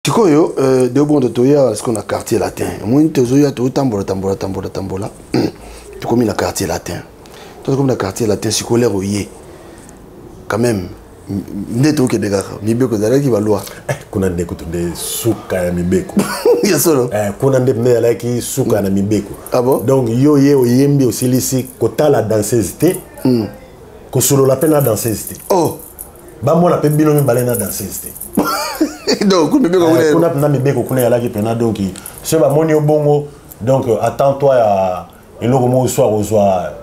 Sikoyo euh, de bondo toya sikoyo na Quartier Latin. Omoni, tozoya, totambola, tambola, tambola, tambola, tokomi na Quartier Latin. Tokomi na Quartier Latin sikoyo, lere oye quand même nde tokende kaka mibeko ezalaki baloi. Eh, kuna nde kutu nde suka ya mibeko. Ya solo. Eh, kuna nde nde ezalaki suka na mibeko. Ah bon? Donc yo ye oyembi, osilisi, kotala danseuse te, kosolola mpe na danseuse te. Oh. Bamona mpe bino mibale na danseuse te. Donc mibeko kuna, kuna mpenza mibeko kuna ezalaki mpena. Donc soki bamoni yo bongo, donc attends toi ya eloko moko, soit kozwa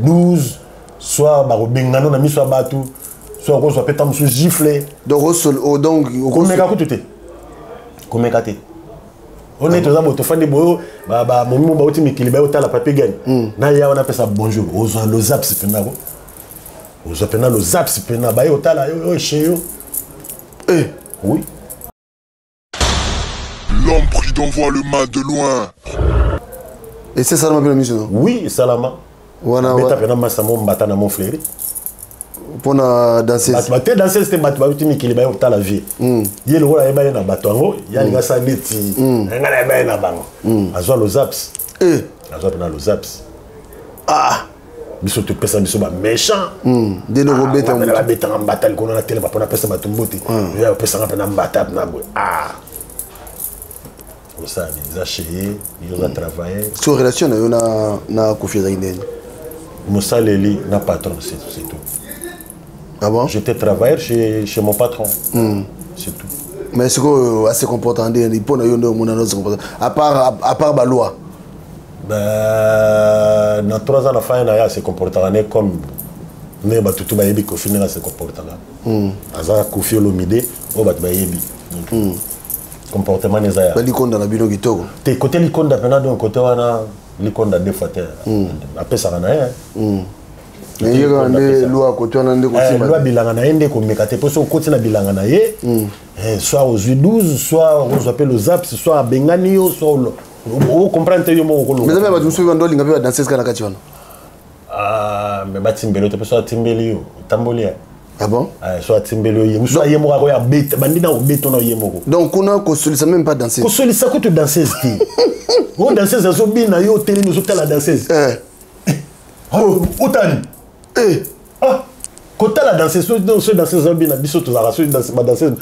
12, soit bakobengana na miso ya bato, soit okozwa mpe ntango mosusu gifle. Donc oh, donc komeka kutu te, komeka te. O nde toza boye, tofandi boyo, momimo bauti mikili, baye otala Papi Gani na ya wana, apesa bonjour, ozwa lozaps mpena ko ozwa mpena lozaps mpena baye otala yo oyo chez yo. Eh. Oui. L'homme prudent voit le mal de loin. Et c'est ça mpe na miso no? Oui, esalama. Wana beta mpena masa mo mbata na Montfleuri. Mpona danseuse? Bato bate danseuse te, bato bauti mikili, baye kotala vie. Ye lokola ayeba ye na bato yango, ye alinga asala neti ngai nayeba ye na bango, azwa lozaps. Eh. Azwa mpena lozaps. Ah. Biso topesa biso baméchant. Nde nokobeta. Babetanga mbata likolo na telema mpona apesa bato mbote, ye opesanga mpena mbata na boye. Ah, osala nini? Eza chez ye, yo oza travailler. So relation na yo na Kofi ezalaki ndeni? Mosaleli na patron, c'est tout. Ah bon? J'étais travailleur chez mon patron, c'est tout. Mais sikoyo ase comporte ndeni mpo na yo? Nde omona ase comporte, à part baloi? Ben, na 3 ans na fai na ye, ase comportaka ne comme ndenge bato tu bayebi Kofi, ndenge ase comportaka. Aza Kofi Olomide oyo bato bayebi. Donc comportement eza ya balikonda na bino kitoko. Te, kote likonda mpena, donc kote wana likonda deux fois te, apesaka na ye. Mais ye kaka nde loi kote wana nde kosimba. Loi bilanga na ye nde komeka te, mpo soki okoti na bilanga na ye, soit ozwi 12, soit ozwa mpe lozaps, soit abengani yo, soit ocomprendre te yo moko kolonga. Mais eza bato mosusu bando olinga mpe badanseuse kaka na kati wana. Ah, mais batimbeli yo te, mpo so atimbeli yo, otamboli ya. Ah bon? So atimbeli yo, ye so ye moko akoya abeta, bandi na kobeta na ye moko. Donc kuna kosolisa même pas danseuse? Kosolisa kutu danseuse te. O danseuse azobina, yo otelemi, ozotala danseuse. Otali. Eh. Ah, kotala danseuse, so danseuse azobina, biso tozalaka so badanseuse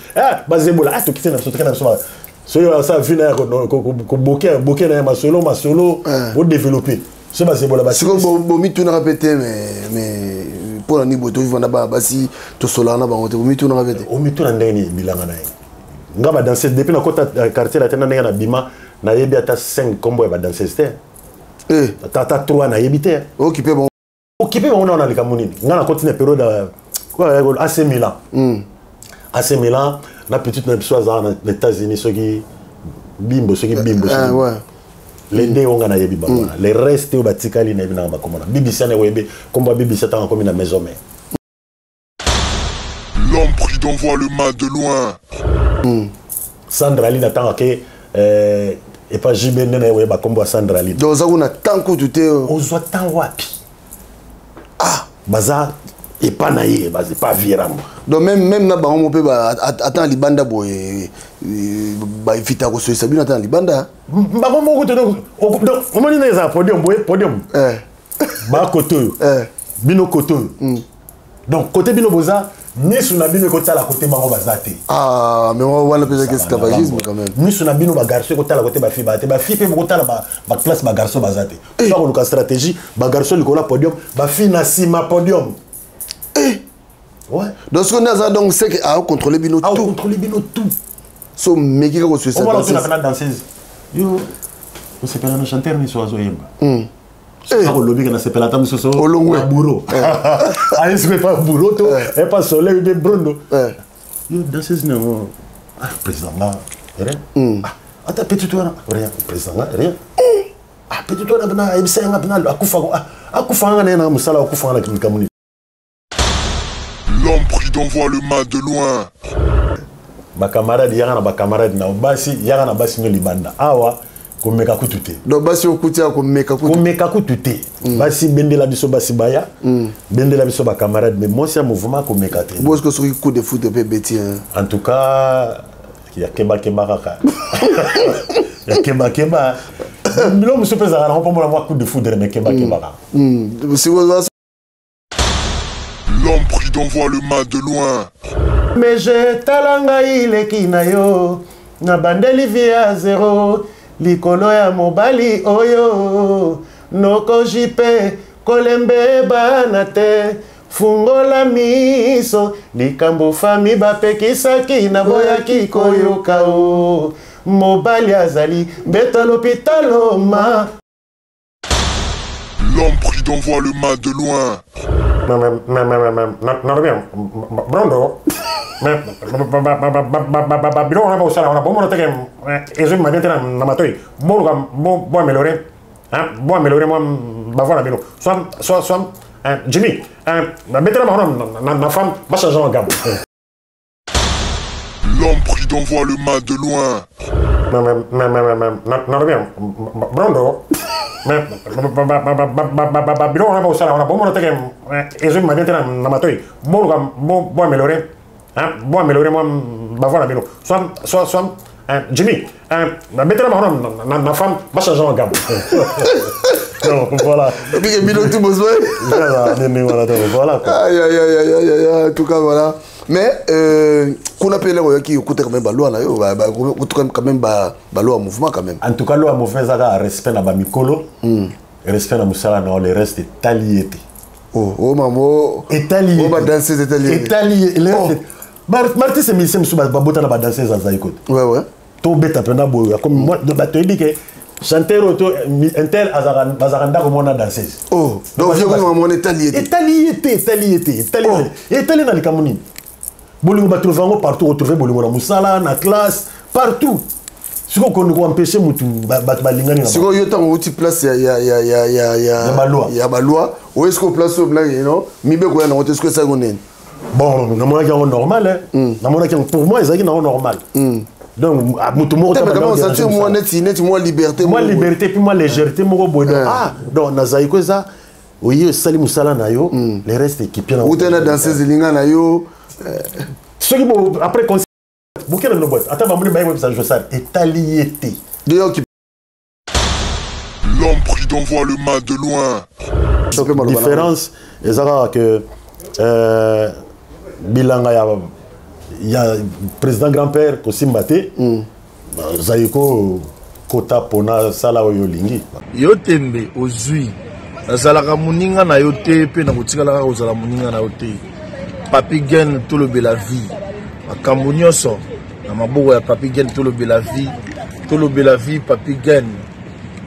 bazebola, ah, tokiti na biso, toke na biso, soki asala vi na ye koboke boke na ye masolo masolo, bodéveloppe so bazebola. Sikoyo bomitunaka mpe te, mais mpo na nini boye tovivre na bana basi, tosolaka na bango te? Bomitunaka mpe te? Omituna ndenge nini? Bilanga na ye, nga badanseuse, depuis nakota Quartier Latin na ndenge na bima, nayebi ata 5 kombo ya badanseuse te. Ata 3 nayebi te. Okipe bango? Okipe bango nao na likambo nini? Nga nakoti na période ya AC Milan. AC Milan na petite na biso azala na États-Unis, soki bimbo, soki bimbo, soki les deux oyo nga nayebi bango wana. Les reste oyo batikali, nayebi nanga bakombo na BBC ane, koyebi kombo ya BBC ntango akomi na Maison Mère. L'homme prudent voit le mal de loin. Sandra Lina, ntango ake epa JB, nde naye koyeba kombo ya Sandra Lina. Donc oza kuna temps kutu te? Ozwa temps wapi? Ah, baza epa na ye, baza epa virambo. Donc même na bango mo mpe ata na libanda boye, baevita kosolisa bino ata na libanda? Bango moko te. Donc omoni ndenge ezala podium boye, podium bakote oyo, bino kote oyo. Donc kote bino boza, misu na bino ekotala kote bango baza te. Ah, mais wana mpe ezaki esclavagisme quand même. Misu na bino bagarçon ekotala kote bafille baza te, bafille mpe bokotala baplace bagarçon baza te. So koluka stratégie, bagarçon likolo ya podium, bafille na nsima podium. Ouais. Donc soki nde aza, donc c'est que aocontrôle bino tout. Aocontrôle bino tout. So meki kaka kosolisa. Omona otuna mpena danseuse: yo osepela na chanteur miso azoyemba? Kolobi ke nasepela ata mosusu. Olongwe. Na bureau aye, soki epa bureau to epa Soleil mpe Brondo, yo danseuse nango, ah, président nga rien. Ah, ata petit wana rien, président nga rien. Ah, petit wana mpena ayebisa yanga mpena akufa, akufa nga na ye na mosala, akufa nga na likambo nini? L'homme prudent voit le mal de loin. Bacamarade yaka na bacamarade na basi, yaka na basi no libanda awa, komeka kutu te. Donc basi okuti ya komeka kutu? Komeka kutu te. Basi bendela biso, basi baya, bendela biso bacamarade, mais mwasi ya mouvement komeka te. Bosiko soki coup de foot mpe beti, hein. En tout cas, Ya kebakeba kaka, ya kebakeba. Biloko mosusu mpe ezalaka nango mpo mona mwa coup de foudre, mais kebakeba kaka. L'homme prudent voit le mal de loin. Mais je tala ngai leki na yo, nabandeli vie ya zero likolo ya mobali oyo noko jipe kolembe bana te. Fungola miso, likambo fami bapekisaki naboyaki koyoka o mobali azali mbeto ya lopitalo ma. L'homme prudent voit le mal de loin. Nalobi Brondo, biloko wana bosala wana, bomona teke ezobima bien te na matoi. Boluka boaméliorer, boaméliorer mwa bavoix na bino. Soit Jimmy nabetela bango na femme, bachange en gamme. L'homme prudent voit le mal de loin. Nalobi Brondo, biloko wana bosala wana, bomona teke ezobima bien te na matoi. Boluka boaméliorer, boaméliorer mwa bavoix na bino. Soit Jimmy nabetela bango na femme, bachange en gamme. Donc voilà. Obike bino tout besoin. Voilà, donc voilà quoi. Aïe aïe aïe aïe aïe aïe, en tout cas voilà. Mais kuna pe lelo yoki okuta quand même ba loi na yo, ba okuta quand même ba loi mouvement quand même. En tout cas loi mouvement ezaka respect na ba mikolo. Respect na musala na le reste etali ete. Oh, oh mamo. Etali. Oh ba danseuse etali. Etali le reste. Martin c'est musicien musu ba bota na ba danseuse azali kote. Ouais ouais. To beta pena boyo comme moi ba to yebi ke chanteur auto intel azaka bazaka ndako mona danseuse. Oh, donc vieux comme mon etali ete. Etali ete, etali ete, etali. Etali na likambo nini? Bolingo ba trouver yango partout, retrouver bolingo na musala, na classe, partout. Siko ko ko empêcher mutu bato balingani na. Siko yo tango uti place ya ya ya ya ya ya balwa. Ya balwa, ou est-ce que place au blanc non? Mibe ko ya na est-ce que ça nini? Bon, na monaki yango normal hein. Na monaki pour moi ezaki na normal. Donc mutu moko ta ba sentir moi net net moi liberté, moi liberté puis moi légèreté moko boye. Ah, donc nazali ko eza oye sali musala na yo, le reste équipe na. Utena danseuse linga na yo. Soki bo après concert bokena no boîte ata bamoni baye websa josar etali ete. L'homme prudent voit le mal de loin. Différence ezaka que bilanga ya président grand-père kosimba te. Zaiko kota pona sala oyo lingi. Yo tembe ozui nazalaka moninga na yo te pe na kotikala kaka kozala moninga na yo te. Papi Gen tolobela vie. Makambo nyonso na maboko ya Papi Gen tolobela vie. Tolobela vie Papi Gen.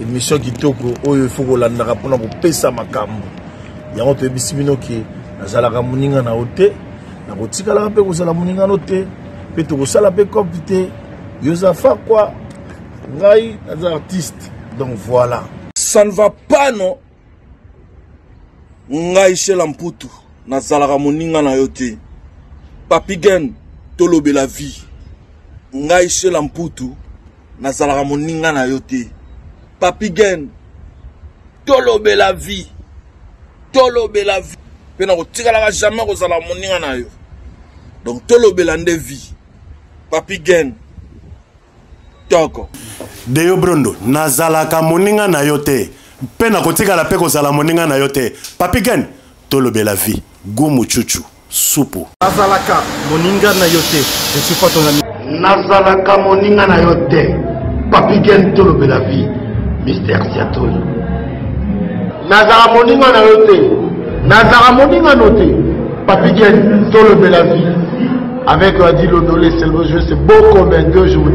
Émission kitoko oyo il faut kolandaka mpona kopesa makambo. Yango toyebisi bino ke nazalaka moninga na yo te, na kotikalaka mpe kozala moninga na yo te, mpe tokosala mpe cope te. Yo za fa quoi? Ngai naza artiste. Donc voilà. Ça ne va pas non. Ngai Shela Mputu nazalaka moninga na yo te. Papi Gen tolobela vie. Ngai Shela Mputu nazalaka moninga na yo te. Papi Gen tolobela vie. Tolobela vie. Pe na kotikalaka jamais kozala moninga na yo. Donc tolobela nde vie. Papi Gen toko. Deyo Brondo nazalaka moninga na yo te. Pe na kotikala pe kozala moninga na yo te. Papi Gen tolobela vie. Gumu chuchu supu. Nazalaka moninga na yo te. Je suis pas ton ami. Nazalaka moninga na yo te. Papi Gen tolobela vie. Mister Siatoli. Nazalaka moninga na yo te. Nazalaka moninga no te. Papi Gen tolobela vie. Avec Adi Lodolé, c'est le jeu, c'est beau comme un deux jours.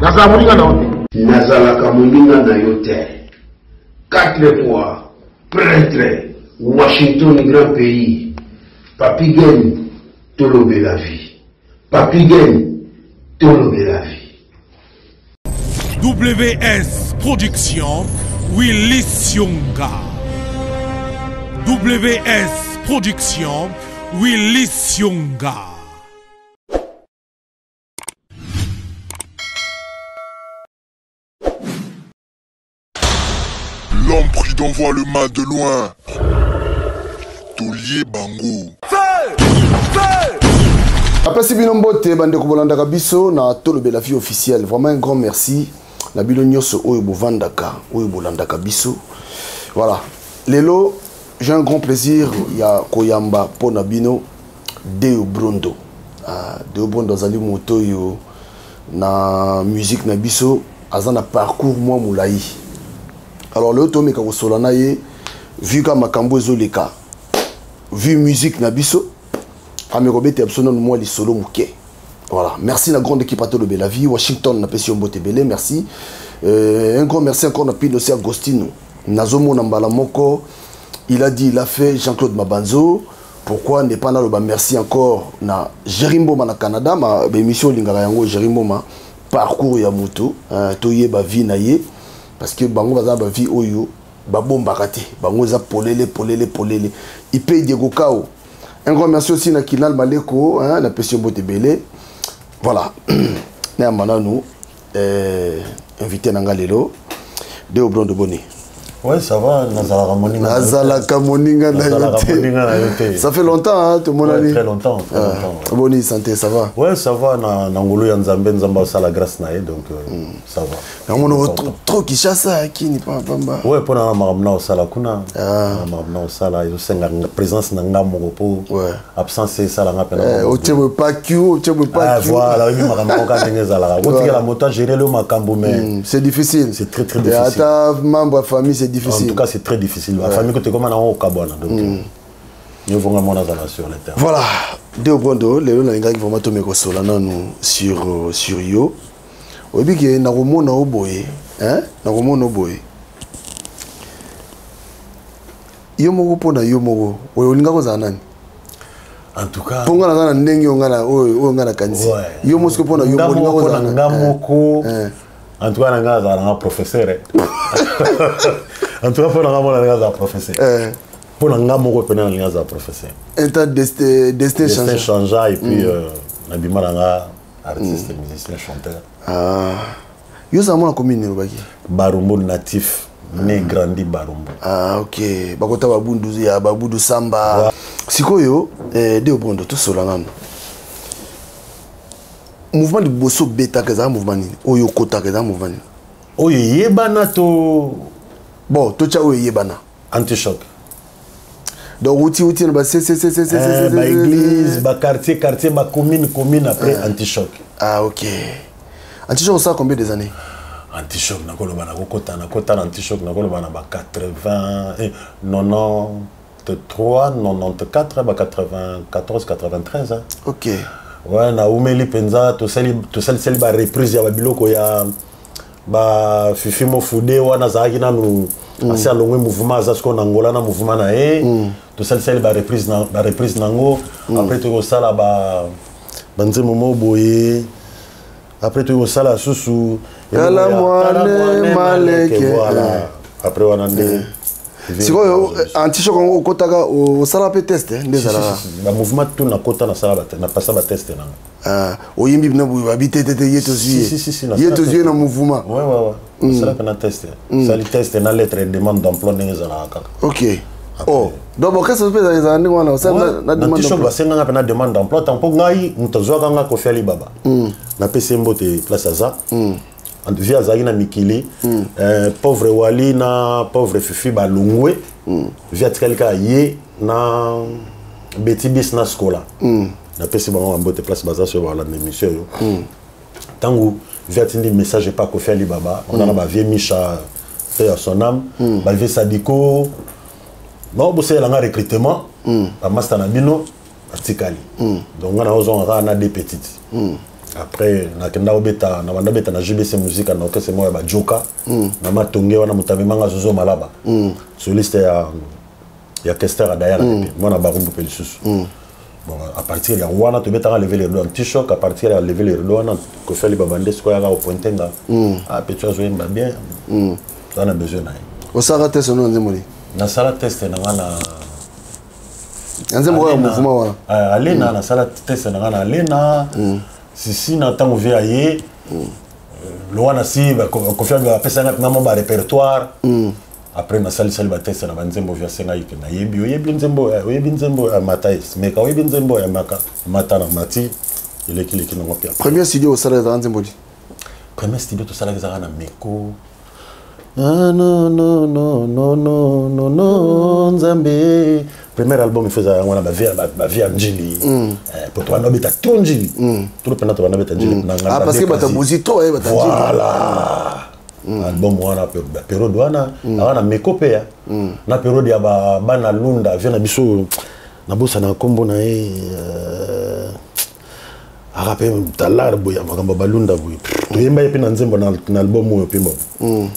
Nazalaka moninga na yo te. Nazalaka moninga na yo te. 4 fois prêtre Washington grand pays. Papi Gen tolobela vie. Papi Gen tolobela vie. WS Production Willy Sionga. WS Production Willy Sionga. L'homme prudent voit le mal de loin. Taulier Bango. Feu! Feu! Napesi bino mbote bandeko bolandaka biso na Tolobela Vie officielle. Vraiment un grand merci na bino nyonso oyo bovandaka, oyo bolandaka biso. Voilà. Lelo, j'ai un grand plaisir ya koyamba mpo na bino Deo Brondo. Ah, Deo Brondo azali moto oyo na musique na biso aza na parcours mwa molai. Alors lelo tomeka kosola na ye vu ka makambo ezoleka, vu musique na biso, ameka kobetela biso nanu mwa lisolo moke. Voilà, merci la grande équipe à Tolobela Vie, Washington, na pesi mbote belé, merci. Un grand merci encore na Pino aussi Agostino. Nazomo na mbala moko, il a dit, il a fait Jean-Claude Mabanzo. Pourquoi ne pas naloba merci encore na Jerry Mboma na Canada, ma émission lingaka yango Jerry Mboma parcours ya moto, toyeba vie na ye parce que bango baza ba vie oyo ba bombaka te, bango za polele polele polele. Ipe Diego Kao. Un grand merci aussi na Kinal Maleko, hein, na Pesio Mbote Belé. Voilà. Na mananu invité na nga lelo Deo Brondo Boni. Ouais, ça va, nazalaka moninga. Nazalaka moninga na yo te. Moninga na yo te. Ça fait longtemps hein, tout le monde Ouais, ali. très longtemps, très longtemps. Ouais. Boni santé, ça va? Ouais, ça va na ngolu ya Nzambe, Nzambe asala grâce na ye donc ça va. Na mono trop trop Kinshasa kini pa pamba. Ouais, pona na makambo na osala kuna. Na makambo na osala ezosenga présence na nga moko po. Ouais. Absence esala nga pena. Otie pas Q, otie pas Ah, Q. voilà, oui, makambo ka ndenge ezalaka. Otikela moto a gérer le makambo mais C'est difficile. C'est très, très Et difficile. ata membre ya famille, c'est difficile. En tout cas, c'est très difficile. La famille que tu comme on kabwana donc. Nous voulons mon azala sur le terrain. Voilà, Deo Brondo, lelo na lingaki vraiment to meko sola nanu sur yo. Oyebi ke na komona o boye, hein? Na komona o boye. Yo moko pona yo moko, oyo olinga kozala nani? En tout cas, Ponga na na ndenge yo ngana oyo oyo ngana kanisi. Ouais. Yo moko pona yo Nga moko moko kozala na nani? nga moko. Eh. En tout cas, na nga azala nga professeur. En tout cas, pona nga mona nga azala professeur. Eh. Pona nga moko pena na nga azala professeur. Un tas de destin, destin Destin changea. changea et puis, na bima na nga artiste, musicien, chanteur. Ah. Yo za mona commune lobaki. Barumbu natif, né grandi Barumbu. Ah OK, bakota babundu ya babudu samba. Ouais. Sikoyo, Deo Brondo to sola nanu. Mouvement de bosso beta ka za mouvement nini? Oyo kota ka za mouvement nini? Oyo yebana to Bon, to tcha oyo yebana. Anti-choc. Donc outi outi na ba C C C C C C C C Ba C, église, C. ba quartier, quartier, ba commune, commune après anti-choc. Ah OK. Anti-choc ça combien des années? Anti-choc nakoloba na kokota na kota na anti-choc nakoloba na ba 80, 93, 94, ba 94, 93, hein. OK. Ouais, na umeli penza tosali tosali sali ba reprise ya ba biloko ya ba Fifi Mofude wana azalaki nanu asi alongwe mouvement aza sikoyo na Angola na mouvement na ye. Tosali sali ba reprise na ba reprise nango. Après tokosala ba ba nzembo moko boye. Après tokosala susu Kala eloko ya mwane Kala mwane maleke. maleke, voilà. Après wana nde Sikoyo, anti-choc yango okotaka, osala mpe test, nde Si, si, ezalaka. si, si. Ba mouvement tout nakota, nasala ba te-, napasa ba test nango. Ah, oyimbi bino boye, babi te, te, te, ye tozwi ye. Si, si, si, si, Ye nasala tozwi ye test. na mouvement. Ouais, ouais, ouais. Nasala mpe na test. Nasali test na lettre de demande d'emploi ndenge ezalaka kaka. Ok. Oh, donc orchestre mpe ezalaka ndenge wana, osala Ouais, na na demande anti-choc d'emploi. basenganga mpe na demande d'emploi, tant mpo ngai moto azwaka nga Koffi Alibaba. Napesi ye mbote place aza. Vie azalaki na mikili. Pauvre Wali na pauvre Fifi balongwe. Vie atikali kaka ye na Betty Bis na Scola. Napesi bango mbote place baza soki balanda émission oyo. Ntango vie atindi message epa Koffi Alibaba, on a ba vieux Micha, paix à son âme, ba vieux Sadiko. Bon, boselanga nga recrutement, ba master na bino atikali. Donc nga na ozonga kaka na deux petites. Après nakenda obeta na banda beta na JBC musique na orchestre moko ya ba Joka. Na matonge wana moto amemanga Zozo Malaba. Soliste ya Kester Adayala pe. Mwana Barumbu pe lisusu. Bon, à partir ya wana tobetaka lever les rideaux anti-choc, à partir ya lever les rideaux wana Koffi Alibaba nde sikoyo ayaka kopointe nga. Ah, petit azoyemba bien. Toza na besoin na ye. Osalaka test no na nzembo nini? Nasala test na nga na Na nzembo oyo ya Alena. mouvement wana. Alena, nasala test na nga na Alena. Si, si, na ntango vie aye, lo wana si, ba, Koffi Alibaba apesanga mpe na mwa ba répertoire. Après, nasalisali ba test na ba nzembo vie asengaki ke nayebi, oyebi nzembo, oyebi nzembo ya mata, meka, oyebi nzembo ya maka, mata na mati. Elekileki nango mpe. Premier studio osala ezalaka nzembo nini? Premier studio tosalaki ezalaka na Meko. Ah, non, non, non, non, non, non, non, Nzambe. Premier album, il faisait yango na ba vie ya Njili. Po tobanda obeta to Njili. Tolo mpena tobanda obeta Njili. Ah, parce que bato bozi to eh, bato Njili. Voilà. Album wana, période wana, awa na Meko mpe ya. Na période ya bana Lunda, vie na biso, nabosana nkombo na ye, aka mpe talar boye ya makambo ya balunda boye, toyemba ye mpe na nzembo na album oyo mpe bon.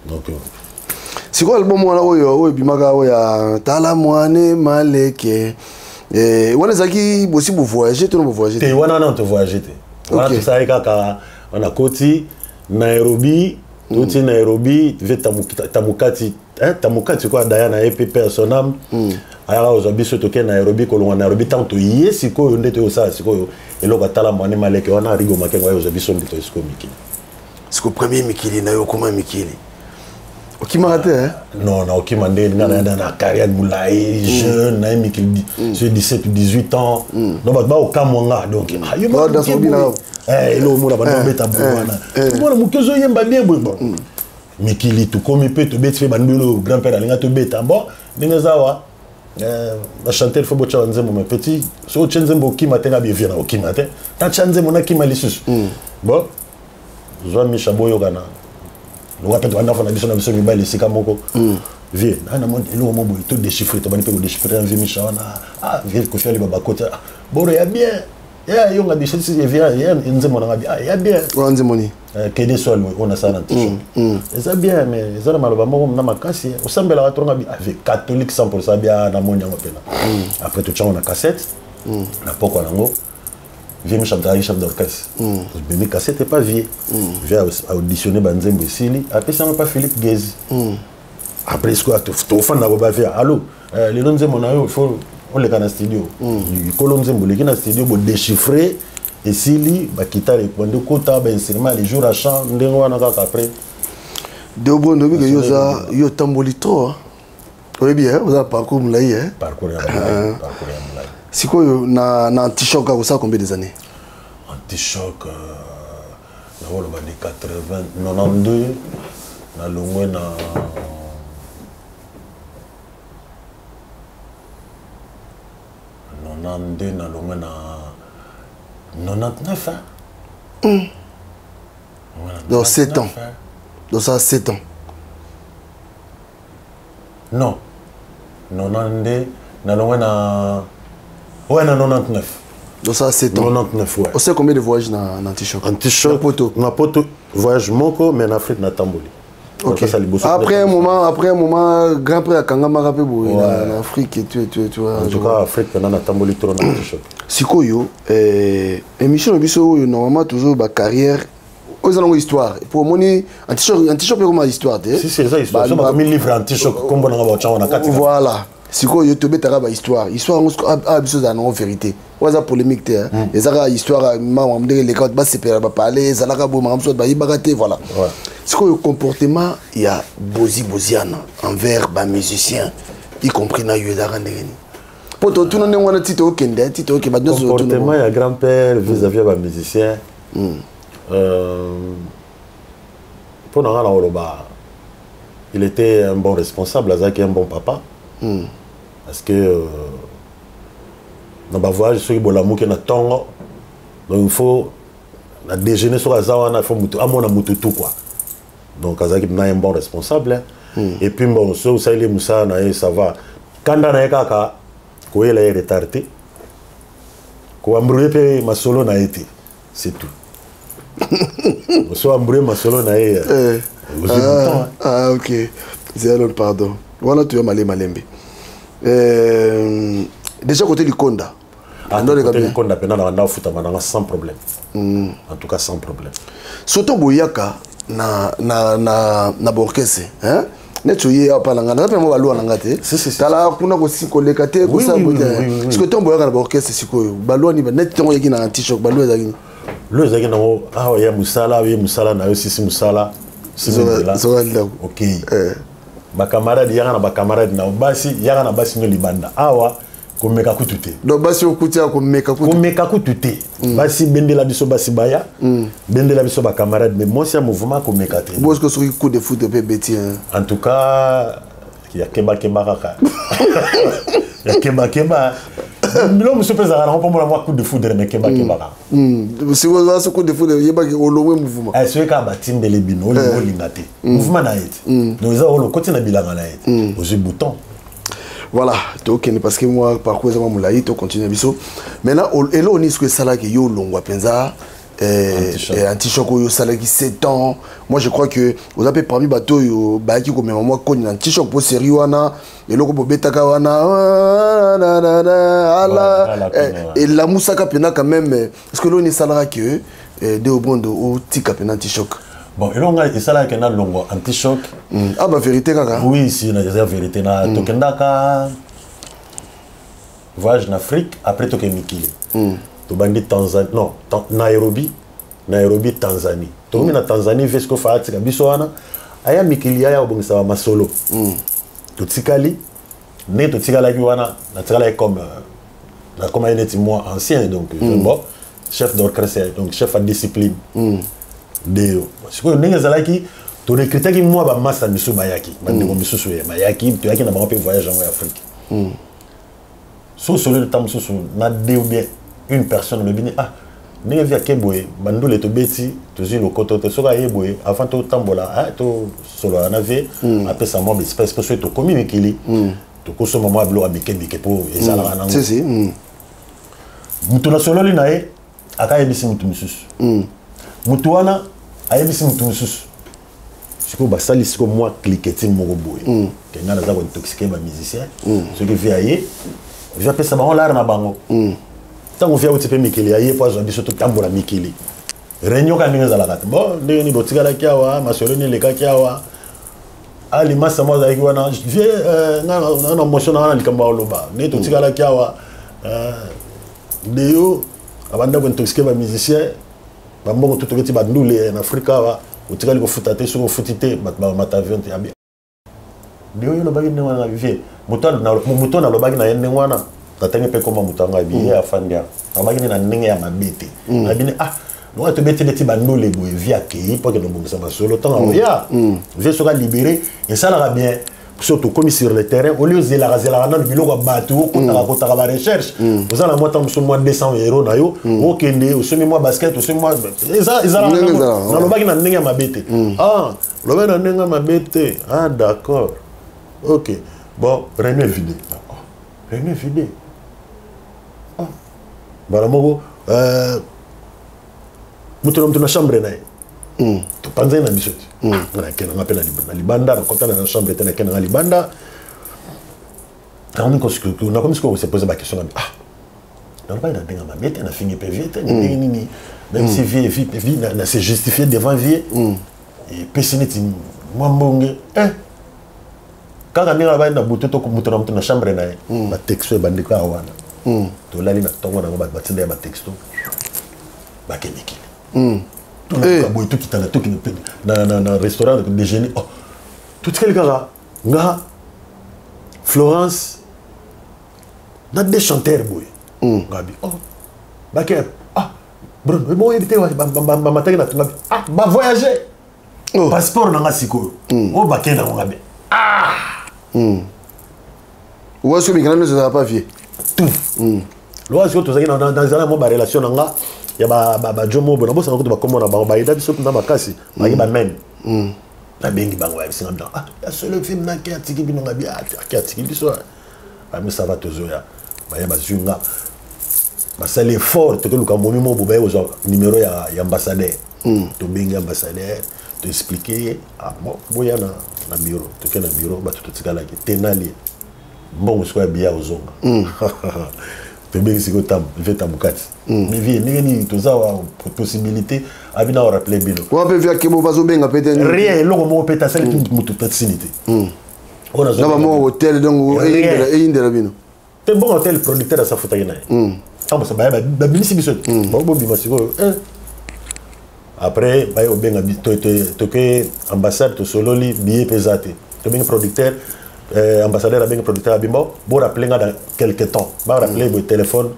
Donc Sikoyo album wana oyo ebimaka, oyo ya Tala Mwane Maleke, wana ezalaki bosi bovoyage to na bovoyage? Te, wana wana tovoyage te. Wana tosalaki kaka wana koti Nairobi, touti Nairobi, ve Tamukati, Tamukati kwa daya na ye mpe pe ya son âme, ayaka kozwa biso, toke Nairobi. Kolongwa Nairobi, ntango toye sikoyo nde toyosala sikoyo eloko atala Mwane Maleke wana, Rigo Makengo aye kozwa biso, nde toye sikoyo mikili. Siko premier mikili na yo, okoma mikili, okimaka te, eh? Non, na okima nde nga na carrière molai, jeune na ye mikili so 17 ou 18 ans, donc bato baokamwa nga. Donc eloko mona bando obeta boye wana, mwana moke ozoyemba bien boye. Bon, mikili tokomi mpe tobeti mpe bandolo grand père alinga tobeta. Bon, ndenge eza awa, bachanteur faut botya banzembo. Mais petit, soki otye nzembo okima te, nga bevie na okima te, natya nzembo nakima lisusu. Bon, zwa Misha, boyokana loka mpe tobanda fana biso na biso mibali esika moko. Vie namoni eloko mo boye, todéchiffre, tobandi mpe kodéchiffre na vie Misha wana. Ah, vie Kofi Aliba bakota boro ya bien ya yonga biso ya nzembo nanga bi ya bien. Wana nzembo nini? Kede sol oyo nasala na t-shirt eza bien, mais eza na maloba moko na makasi. Osambelaka toronga bi catholique 100 bia, namoni yango mpena. Après totyango na cassette na pokwa nango. Vie Misha azalaki chef d'orchestre, bemi cassette epa vie. Vie auditionné banzembo, esili, apesi yango epa Philippe Gezi. Après sikoyo tofanda bo bavie: allo, lelo nzembo na yo, faut oleka na studio. Likolo nzembo oleki na studio, bodéchiffre, esili, bakitare bande kota bainstrument, les jours à chant, ndenge wana kaka après. Deo, ndobi ke yo oza, yo otamboli trop, oyebi, oza na parcours molai. Parcours ya molai, parcours ya molai. Sikoyo na Antichoc akosala combien des années? Antichoc, nakoloba de 80 92, nalongwe na 92, nalongwe na 99, hein? Donc 7 ans, donc ça 7 ans. Non, 92, nalongwe na, ouais, na 99. Donc ça 7 ans. 99, ouais. On sait combien de voyages na Antichoc? Antichoc Na poto? Na poto, voyage moko, mais na Afrique natamboli. Ok. Après un moment, grand frère akangamaka mpe boye na Afrique et tout et tout et tout. En tout cas, Afrique mpena natamboli trop na Antichoc. Sikoyo, émission na biso oyo, normalement toujours bacarrière oyo eza nango histoire po omoni Antichoc, Antichoc mpe koma histoire te. Si, si, eza histoire. So bakomi livre Antichoc, kombo nanga baotyango na kati. Voilà. Sikoyo tobetaka bahistoire, histoire yango awa biso ezala nango vérité, oyo eza polémique te, eza kaka histoire makambo ndenge eleka, bato basepela, bapale ezalaka boye, makambo mosusu bato bayebaka te. Voilà. Sikoyo comportement ya Bozi Boziana envers bamusicien, y compris na yo, ezalaka ndenge nini? Mpo totuna ndenge wana ti tookende, ti tookende, bato nyonso. Comportement ya grand père vis-à-vis ya bamusicien, mpo na nga na koloba, il était un bon responsable, azalaki un bon papa, parce que na bavoyage, soki bolamuki na ntongo, donc il faut na déjeuner, soki aza wana, il faut mutu amona mutu tout quoi. Donc azalaki na un bon responsable, hein. Et puis bon, soki osaleli mosala na ye, ça va. Kanda na ye kaka koyela ye retard te, koembrouiller mpe masolo na ye te, c'est tout. So embrouiller masolo na ye, ozwi bouton. Ah, ok, zéro pardon wana, toya malembe malembe. Déjà côté likonda? Ah, côté likonda mpena na banda ofutama nanga sans problème, en tout cas sans problème. Surtout boyaka na baorchestre, hein? Neti oye awa mpa na nga, naza mpe mo balwa na nga te, tala kuna koleka te kosala boye te. Sikoyo ntongo boyaka na baorchestre, sikoyo balwa nini? Neti ntongo oyaki na Antichoc, balwa ezalaki nini? Lo ezalaki nango awa ya mosala, ye mosala na yo, sisi mosala. Zoka ndako. Ok, bakamarade, yaka na bakamarade na yo basi, yaka na basi no libanda awa. Komeka kutu te. Donc basi okuti ya komeka kutu. Komeka kutu te. Basi bendela biso basi baya. Bendela biso ba camarade, mais mwasi ya mouvement komeka te. Bosco soki coup de foot pe beti hein. En tout cas ya keba keba kaka. Ya keba keba. Bilo mosusu mpe ezalaka nango mpo mona mwa coup de foudre, mais keba keba kaka. Sikoyo oza coup de foudre, yebaki olongwe mouvement. Eh, soki kaka batimbeli bino olinga olinga te. Mouvement na ye te. Donc eza oyo okoti na bilanga na ye te. Ozwi bouton. Voilà, tokende parce que moi parcours eza mwa molai, tocontinue biso. Maintenant eloko nini soki esalaki yo olongwa mpenza antichoc oyo osalaki 7 ans? Moi je crois que oza mpe parmi bato oyo bayaki komema mwa koni na antichoc mpo série wana eloko bobetaka wana ala elamusaka mpena quand même. Est ce que eloko nini esalaka ke Deo Bondo otika mpena antichoc? Bon, eloko ngai esalaka na longo antichoc. Ah, ba vérité kaka. Oui, si eza vérité na tokendaka voyage na Afrique, après toke mikili. Tobandi Tanzanie, non, Nairobi, Nairobi, Tanzanie. Tokomi na Tanzanie, vesco fa atika biso wana aya mikili aya obongisa ba masolo. Totikali ndenge totikalaki wana, natikalaki comme nakomaki neti moi ancien, donc bon, chef d'orchestre, donc chef à discipline. Deo sikoyo ndenge ezalaki, torecrutaki mwa bamasa misusu bayaki, bandeko misusu bayaki, toyaki na bango mpe voyage yango ya Afrique. So osololi ntango mosusu na deux ou bien une personne, olobi ni ah ndenge vi ake boye, bandule tobeti tozwi lokoto te, soki aye boye avant totambola, tosolola na vie, apesa mwa baespèce mpo soki tokomi mikili tokosomba mwa biloko ya mike mike mpo ezalaka nango. Moto nasololi na ye akayebisi motu mosusu, motu wana ayebisi motu mosusu, sikoyo basali sikoyo mwa cliquetis moko boye ke ngai naza kointoxiquer bamusicien. Soki vi aye, vi apesa bango lare na bango. Ntango vi auti mpe mikili aye mpo azwa biso totambola mikili, réunion kaka ndenge ezalaka te. Bon, ndenge nini botikalaki awa, masolo nini elekaki awa? Alimasa mo azalaki wana vie nga na motion na nga na likambo ya koloba ndenge totikalaki awa, Deo abanda kointoxiquer bamusicien, bambongo to toketi bandule na Afrika awa otikali kofuta te, soki ofuti te bato bakamata avion te. Abi Deo, yo olobaki ndenge wana vie, moto nalobaki na ye ndenge wana, natangi mpe koma moto yango abi ye afandi awa, nalobaki nde na ndenge ya mabe te. Abini ah lokola tobeti beti bandole boye, vie akei mpo akende kobongisa masolo. Ntango akoya, vie soki alibéré esalaka bien. So tokomi sur le terrain, olie ozelaka zelaka nano biloko ya bato, okotaka kotaka barecherche, oza na mwa ntango mosusu mwa 200 euro na yo, okende osomi mwa basket, osomi mwa ezalaka. Nalobaki na ndenge ya mabe te. Ah, olobaki na ndenge ya mabe te, ah d'accord, ok. Bon, réunion vide, réunion vide. Ah, mbala moko moto na moto na chambre na ye, topanzani na biso te. Nga nakende nga mpe na libanda, nakota na chambre te, nakende nga libanda. Nakomi sikoyo kose poser baquestion. Ngabi ah, nalobaki na ndenge mabe te, nafingi mpe vie te, ndenge nini même si vie vie na se justifier devant vie epesi neti mwa mbonge kaka ndenge alobaki na butu, moto na moto na chambre na ye, batexto ebandi kaka wana. Tolali na ntongo nango, bato batinda ya batexto, bakendekili boye, tokitana na restaurant déjeuner. Oh, totikali kaka nga, Florence na deux chanteurs boye. Ngabi oh, bake ah Bruno, boyebi te bamataki na ngabi ah bavoyage, passeport na nga sikoyo oyo bakende yango. Ngabi ah. Waso mikanda nyonso ezala pas vie. Tout loka sikoyo tozalaki nazala mwa barelation na nga ya bajo mobo, nabosaka kutu bakombo na bango, bayeda biso mpenza makasi, bayaki bamene. Nabengi bango, bayebisinga bino ah ya solo film nake atiki bino. Ngabi ake atiki biso, bamisava tozoya. Baya bazwi nga, basali effort, tokoluka momi mobo, baye kozwa numéro ya ambassadeur. Tobengi ambassadeur, toexpliquer ye. Ah bon, boya na bureau. Toke na bureau, bato totikalaki tenali mbongo sikoyo ya biya ozonga. Tobengi sikoyo vie Tambukati, mais vie ndenge nini toza wa possibilité abi na orappeler bino. Wa mpe vie akebo bazobenga mpe te. Rien, eloko moko mpe te, asali motu tasini te. Na bamoko hotel, donc eyindela bino. Te, mbongo hotel producteur asafutaki na ye. Ntango babimisi biso, bobima sikoyo. Après baye kobenga, toke ambassade, tosololi, billet mpe eza te. Tobengi producteur, Ambassadeur abengi producteur abimba, bo rappeler nga dans quelque temps. Ba rappeler boye téléphone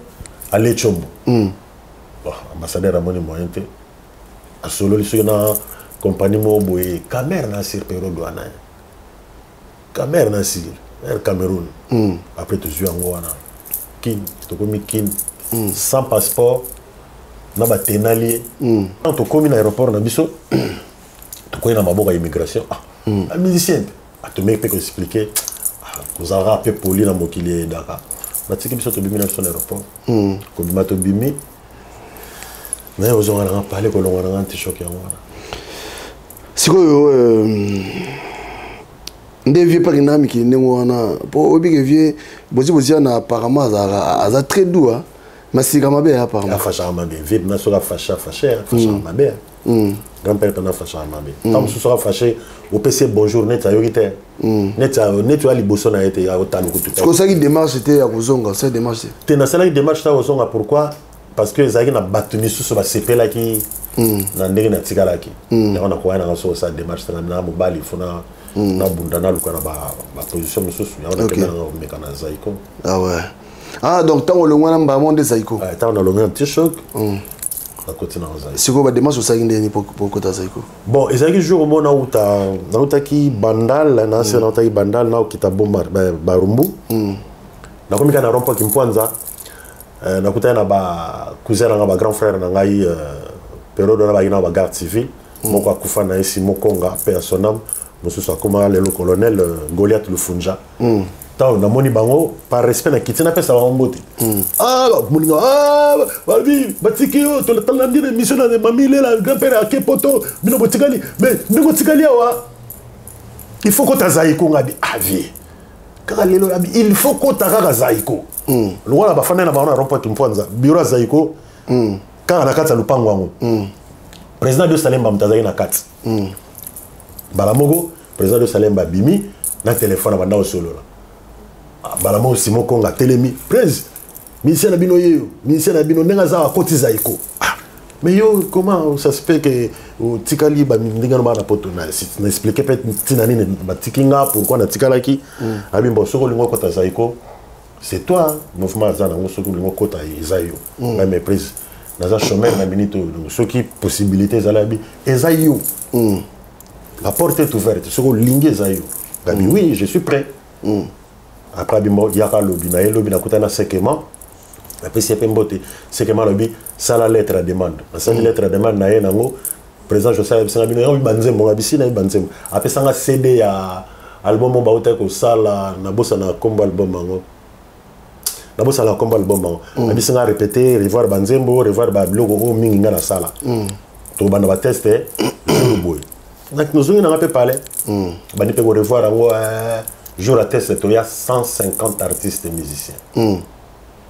ale Tshombo. Bon, ambassadeur amoni moyen te, asololi soki na compagnie moko boye Camer na sir période wana, Camer na sir Air Cameroun. Après tozwi yango wana Kin, tokomi Kin sans passeport na batenali. Tokomi na aéroport na biso, tokoyi na maboko ya immigration. Ah, bamusicien te, atomeki mpe koexpliquer, kozalaka mpe poli na mokili eyedaka. Batiki biso, tobimi na biso na aéroport. Kobima, tobimi naye ozonga nanga pale, kolongwa nanga antichoc yango wana. Sikoyo nde vieux mpaki na mikili ndenge wana, mpo oyebi ke vieux Bozi Boziana apparemment azalaka, aza très doux, masika mabe apparemment. Afashaka mabe, vieux na soki afashe, afashe, afashaka mabe. Grand père mpena afashaka mabe. Ntango mosusu soki afashe, opesi ye bonjour neti ayoki te, neti neti oya liboso na ye te, otala kutu te. Osalaki démarche te ya kozonga? Osali démarche te? Te, nasalaki démarche te ya kozonga. Pourquoi? Parce que ezalaki na bato misusu basepelaki na ndenge natikalaki. Yango nakoya nanga so osala démarche te. Na mobali, fo na nabunda, naluka na baposition mosusu. Yango nakenda nanga komeka na Zaiko. Ah ouais, ah, donc ntango olongwa na mbamo nde Zaiko? Ntango nalongwa na T-Choc, nakoti na Zaiko. Sikoyo badémarche osalaki ndeni po okota Zaiko? Bon, ezalaki jour mo nauta, nautaki Bandal, nase nautaki Bandal, naokita Barumbu. Nakomi kaka na rond-point Kimpwanza, nakutani na bacousin na nga, bagrand frère na ngai. Période wana bayaki na bagarde civile. Moko akufa na ye, Simo Konga, mpe ya son âme. Mosusu akóma lelo colonel, Goliath Lufunja. Ntango namoni bango, par respect nakiti, napesa bango mbote. Ah, moninga, ah, balobi batiki yo, tolandi na émission na Mami Lela, grand père ake poto, bino botikali. Mais ndenge otikali awa, il faut kota Zaiko. Ngabi ah, vieux, kaka lelo abi il faut kota kaka Zaiko. Lokola bafandai na bango na rond-point Kimpwanza, bureau ya Zaiko kaka na kati ya lupango yango. Président de Salemba moto azalaki na kati. Mbala moko président de Salemba abimi na telefone, abanda kosolola. Mbala moko Simo Konga atelemi: "Prese, musicien na bino yeyo, musicien na bino ndenge aza, akoti Zaiko." Ah, mais yo, comment ça se fait que otikali? Ndenge no bana poto na expliquer mpe ntina nini batiki nga, pourquoi natikalaki. Abi: "Bon, soki olingi okota Zaiko, c'est toi, mouvement aza nango. Soki olingi okota, eza yo." Ngai: "Mais prise, naza chômeur na minute oyo, donc soki possibilité ezali." Abi: "Eza yo, la porte est ouverte, soki olingi, eza yo." Ngabi: "Oui, je suis prêt." Après abimbo: "Yaka lobi." Na ye lobi, nakutani na Sekema, apesi ye mpe mbote. Sekema alobi: "Sala lettre ya demande." Nasali lettre ya demande na ye nango. Président José ayebisanga: "Bino yango banzembo." Nga bisi nayebi banzembo. Apesanga CD ya album oyo bautaki kosala, nabosana nkombo album yango, nabosana nkombo album yango. Abisinga répéter, revoir banzembo, revoir babiloko oyo mingi nga nasala. Tokobanda batest jour boye. Nozongi nanga mpe pale, bandi mpe korevoir yango. Jour ya test, toya 150 artistes musiciens,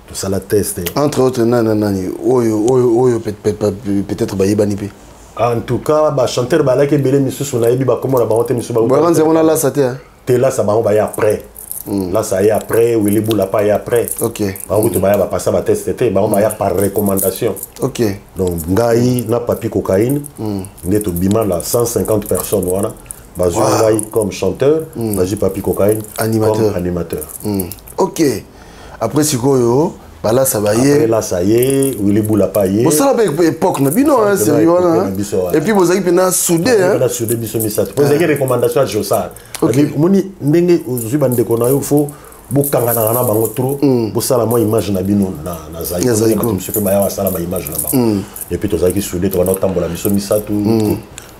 tosala test. Entre autres nani nani oyo peut-être bayebani mpe? En tout cas bachanteur balaki ebele. Misusu nayebi bakombo na bango te, misusu. Boyaka nzembo na Lasa te? Te, Lasa bango baye après. Lasa aye après, Willi Bula pa aye après. Bango kutu baya bapasa batest te, bango baya par recommandation. Donc ngai na Papi Cocaïne nde tobima na 150 personnes wana. Bazwi ngai comme chanteur, bazwi Papi Cocaïne animateur. Comme animateur. Ok, après sikoyo balasa baye? Lasa ye, Willi Bula pa ye. Bosala mpe époque na bino série wana, et puis bozalaki mpena soudé. Mpena soudé biso misato, po ezalaki recommandation ya Josar. Omoni ndenge ozwi bandeko na yo, fo bokanganaka na bango trop, bosala mwa image na bino na Zaiko. Mosusu mpe baya basala baimage na bango. Et puis tozalaki soudé, tobanda kotambola biso misato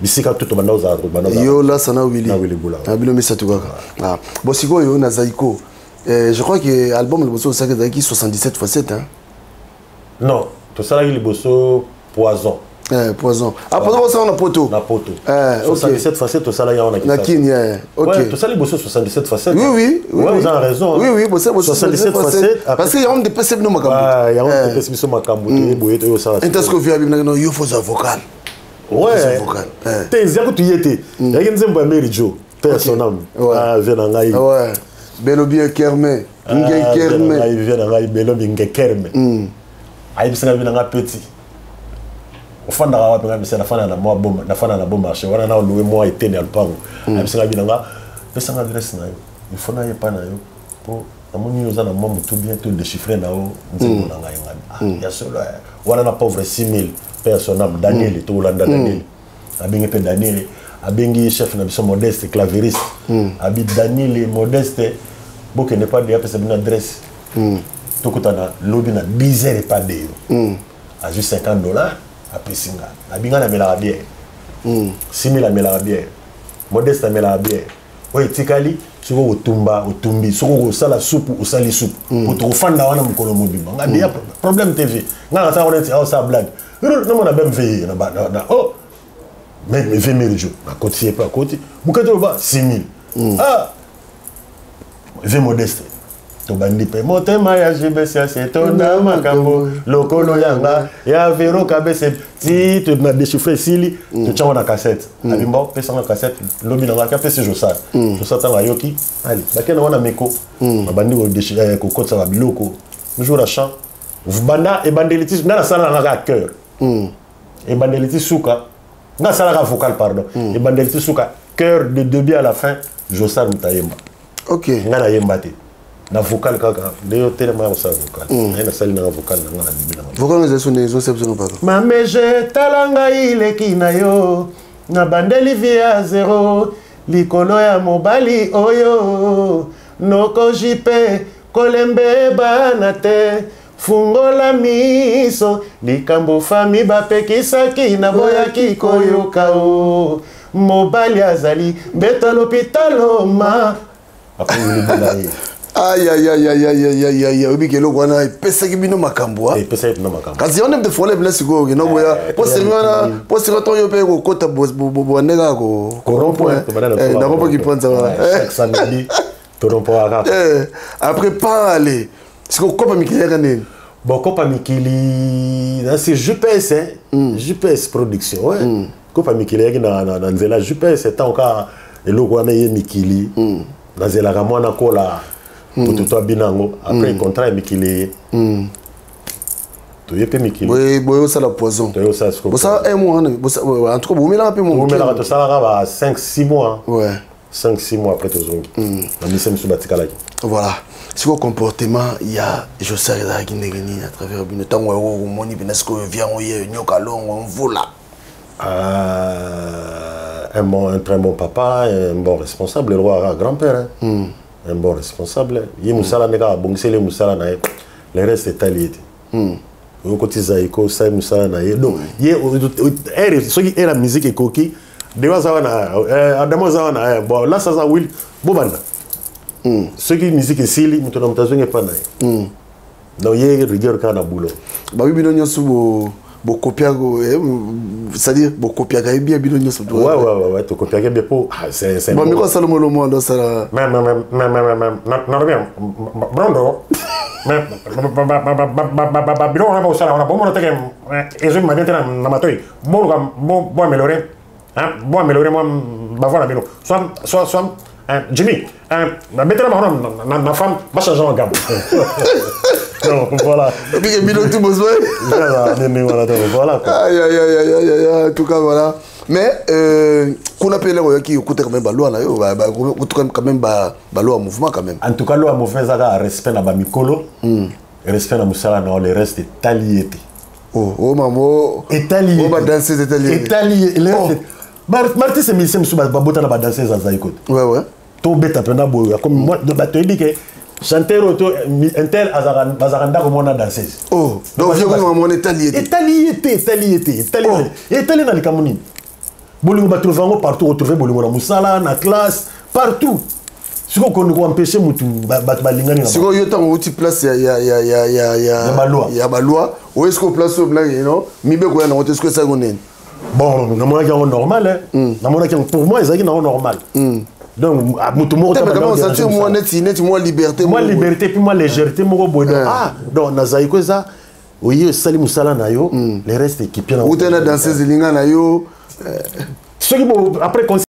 bisika tu tobanda kozala. Yo, Lasa na Willi. Na Willi Bula. Na bino misato kaka. Bon, sikoyo na Zaiko, je crois que album liboso osalaki ezalaki 77 x 7, hein? Non, tosalaki liboso Poison. Eh, Poison. Ah, Poison osala na poto. Na poto. Eh, 77 x 7 tosalaki yango. Na Kini, eh. Ok. Ouais, tosali liboso 77 x 7. Oui. Ouais, vous avez raison. Oui, bon, c'est 77 x 7. Parce que yango ndepesi bino makambo. Ah, yango ndepesi biso makambo, toyeboye toyosala. Est-ce que via bino yo faut vocal? Ouais. Te, eza kutu ye te. Yaki nzembo ya Mary Jo. Paix à son âme. Ah, vieux na ngai. Ouais. Belobi Kerme. Nge Kerme. Vieux na ngai Belobi Nge Kerme. Ayebisanga vieux na ngai: "Petit, ofandaka wapi?" Ngai bisa nafanda na mwa boma, nafanda na bon marché wana, na olowe mwa etene ya lupango. Ayebisanga bi na nga: "Pesanga adresse na yo." Il faut nayepa na yo mpo namoni yo oza na mwa motu bien to déchiffre na yo nzembo na ngai. Ngai ah, ya solo wana na pauvre 6000 mpe ya son âme Daniel, tokolanda Daniel. Abengi mpe Daniel, abengi chef na biso Modeste, claveriste. Abi Daniel, Modeste, bokende pa de apesa bino adresse, tokutana lobi na 10 heures epa de yo. Azwi 50 $, apesi nga. Abi nga namelaka bière, 6000 amelaka bière, Modeste amelaka bière. Oyo etikali, soki okotumba otumbi, soki okosala supu osali supu, po tokofanda wana mokolo mobimba. Nga deya problème tv nga nasala wana neti aosala blague, namona bmv na oh mais 20 000 jours nakoti, ye mpe akoti bukete oloba 6 000. Ah, ve Modeste, tobandi mpe motema ya jbcs etonda makambo lokolo yanga ya vero kabese ti na déchiffre esili, totyango na cassette. Abimba pesanga cassette lobi nanga, apesi Josar. Josar ntango ayoki, ale bakende wana meko, babandi kokotisa babiloko. Jour ya chant, banda ebandeli ti nga nasala nanga kaka chœur, ebandeli ti suka nga asalaka vocal, pardon, ebandeli ti suka chœur, de début à la fin Josar moto ayemba. Nga nayemba te, na vocal kaka nde yo telema ya kosala vocal. Naye nasali nanga vocal na nga na bibi nanga. Vocal ezali so ndenge ezosala biso, pardon. Mameje, tala ngai leki na yo, nabandeli vie ya zero likolo ya mobali oyo nokoji mpe kolembe bana te. Fungola miso, likambo fami bapekisaki naboyaki koyoka. O mobali azali mbeto ya lopitalo ma akoyolibela ye. Ayayayayayayaya, oyebi eloko wana epesaki bino makambo? Epesaki bino makambo. Kasi yango nde mte fole mpena sikoyo okenda boya po seri wana, po seri ntongo yo mpe kokota bande kaka ko na rond-point Kipanza wana. Chaque samedi torompoa kaka. Après pas aller sikoyo kopa mikili yaka nini? Bon, kopa mikili c'est GPS, hein? GPS Production, ouais. Kopa mikili eyaki na nzela GPS. Ntango kaka eloko wana ye mikili, nazelaka mwana kola moto to abina yango. Après contrat ya mikili eye, toye mpe mikili. Boye osala poison. Toye osala sikoyo. Bosala un mois wana, en tout cas bomelaka mpe. Bomelaka, tosalaka ba 5 6 mois. 5 6 mois après tozongi na mise mosusu batikalaki. Voilà, sikoyo comportement ya Josar ezalaki ndenge nini à travers bino ntango yango omoni mpena sikoyo viango ye nyoka longo mvula? Un très bon papa, un bon responsable, le roi grand-père, hein. Un bon responsable. Ye mosala nde kaka abongiseli ye mosala na ye, le reste etali ye te. Okoti Zaiko, osali mosala na ye. Donc ye ere soki ere ya musique ekoki, dewa aza wana, Adamo aza wana, bon lasa aza wil bobanda. Soki musique esili, moto na moto azongi epa na ye. Donc ye rigueur kaka na boulot. Babi bino nyonso bokopiaka, c'est-à-dire bokopiaka ye bien bino nyonso? Ouais, tokopiaka bien po c'est bon. Miko asala molo mwana osala. Mais brondo biloko wana bosala wana, bomona teke ezobima bien te na matoi. Boluka bo améliorer, bo améliorer mwa bavoix na bino. Soit Jimmy nabetela bango na femme bachange en gamme. Donc voilà. Obike bino tout besoin. Voilà quoi. Aïe aïe aïe aïe aïe aïe, en tout cas voilà. Mais kuna mpe eloko oyaki okuta quand même baloi na yo, okuta quand même baloi ya mouvement quand même. En tout cas loi ya mouvement eza kaka respect na bamikolo, respect na mosala na yo, le reste etali ye te. Oh, oh mamo. Etali ye. Oh, badanseuse etali ye. Etali ye le reste. Baartiste musicien mosusu babota na badanseuse azali kote. Tobeta mpena boye akomi bato yebi ke chanteur oyo to intel azalaka ndako mwana danseuse. Oh, donc vieux mama etali ye te. Etali ye te, etali ye te, etali etali na likambo nini. Bolingo batrouve yango partout, retrouve bolingo na mosala, na classe, partout. Sikoyo kondi koempêche motu bato balingani na Sikoyo yo ntango outi place ya Ya baloi. Ya baloi, oye sikoyo place oyo mpena no mibeko ya nango te, sikoyo esalaki nini? Bon, namonaki yango normal, hein. Namonaki yango, pour moi ezalaki nango normal. Donc moto moko te, mais quand même sentir moi neti mwa liberté. Mwa liberté puis mwa légèreté moko boye. Donc ah, donc nazali ko eza oye osali mosala na yo, le reste équipe na Uta na danseuse elinga na yo. Soki bo après concert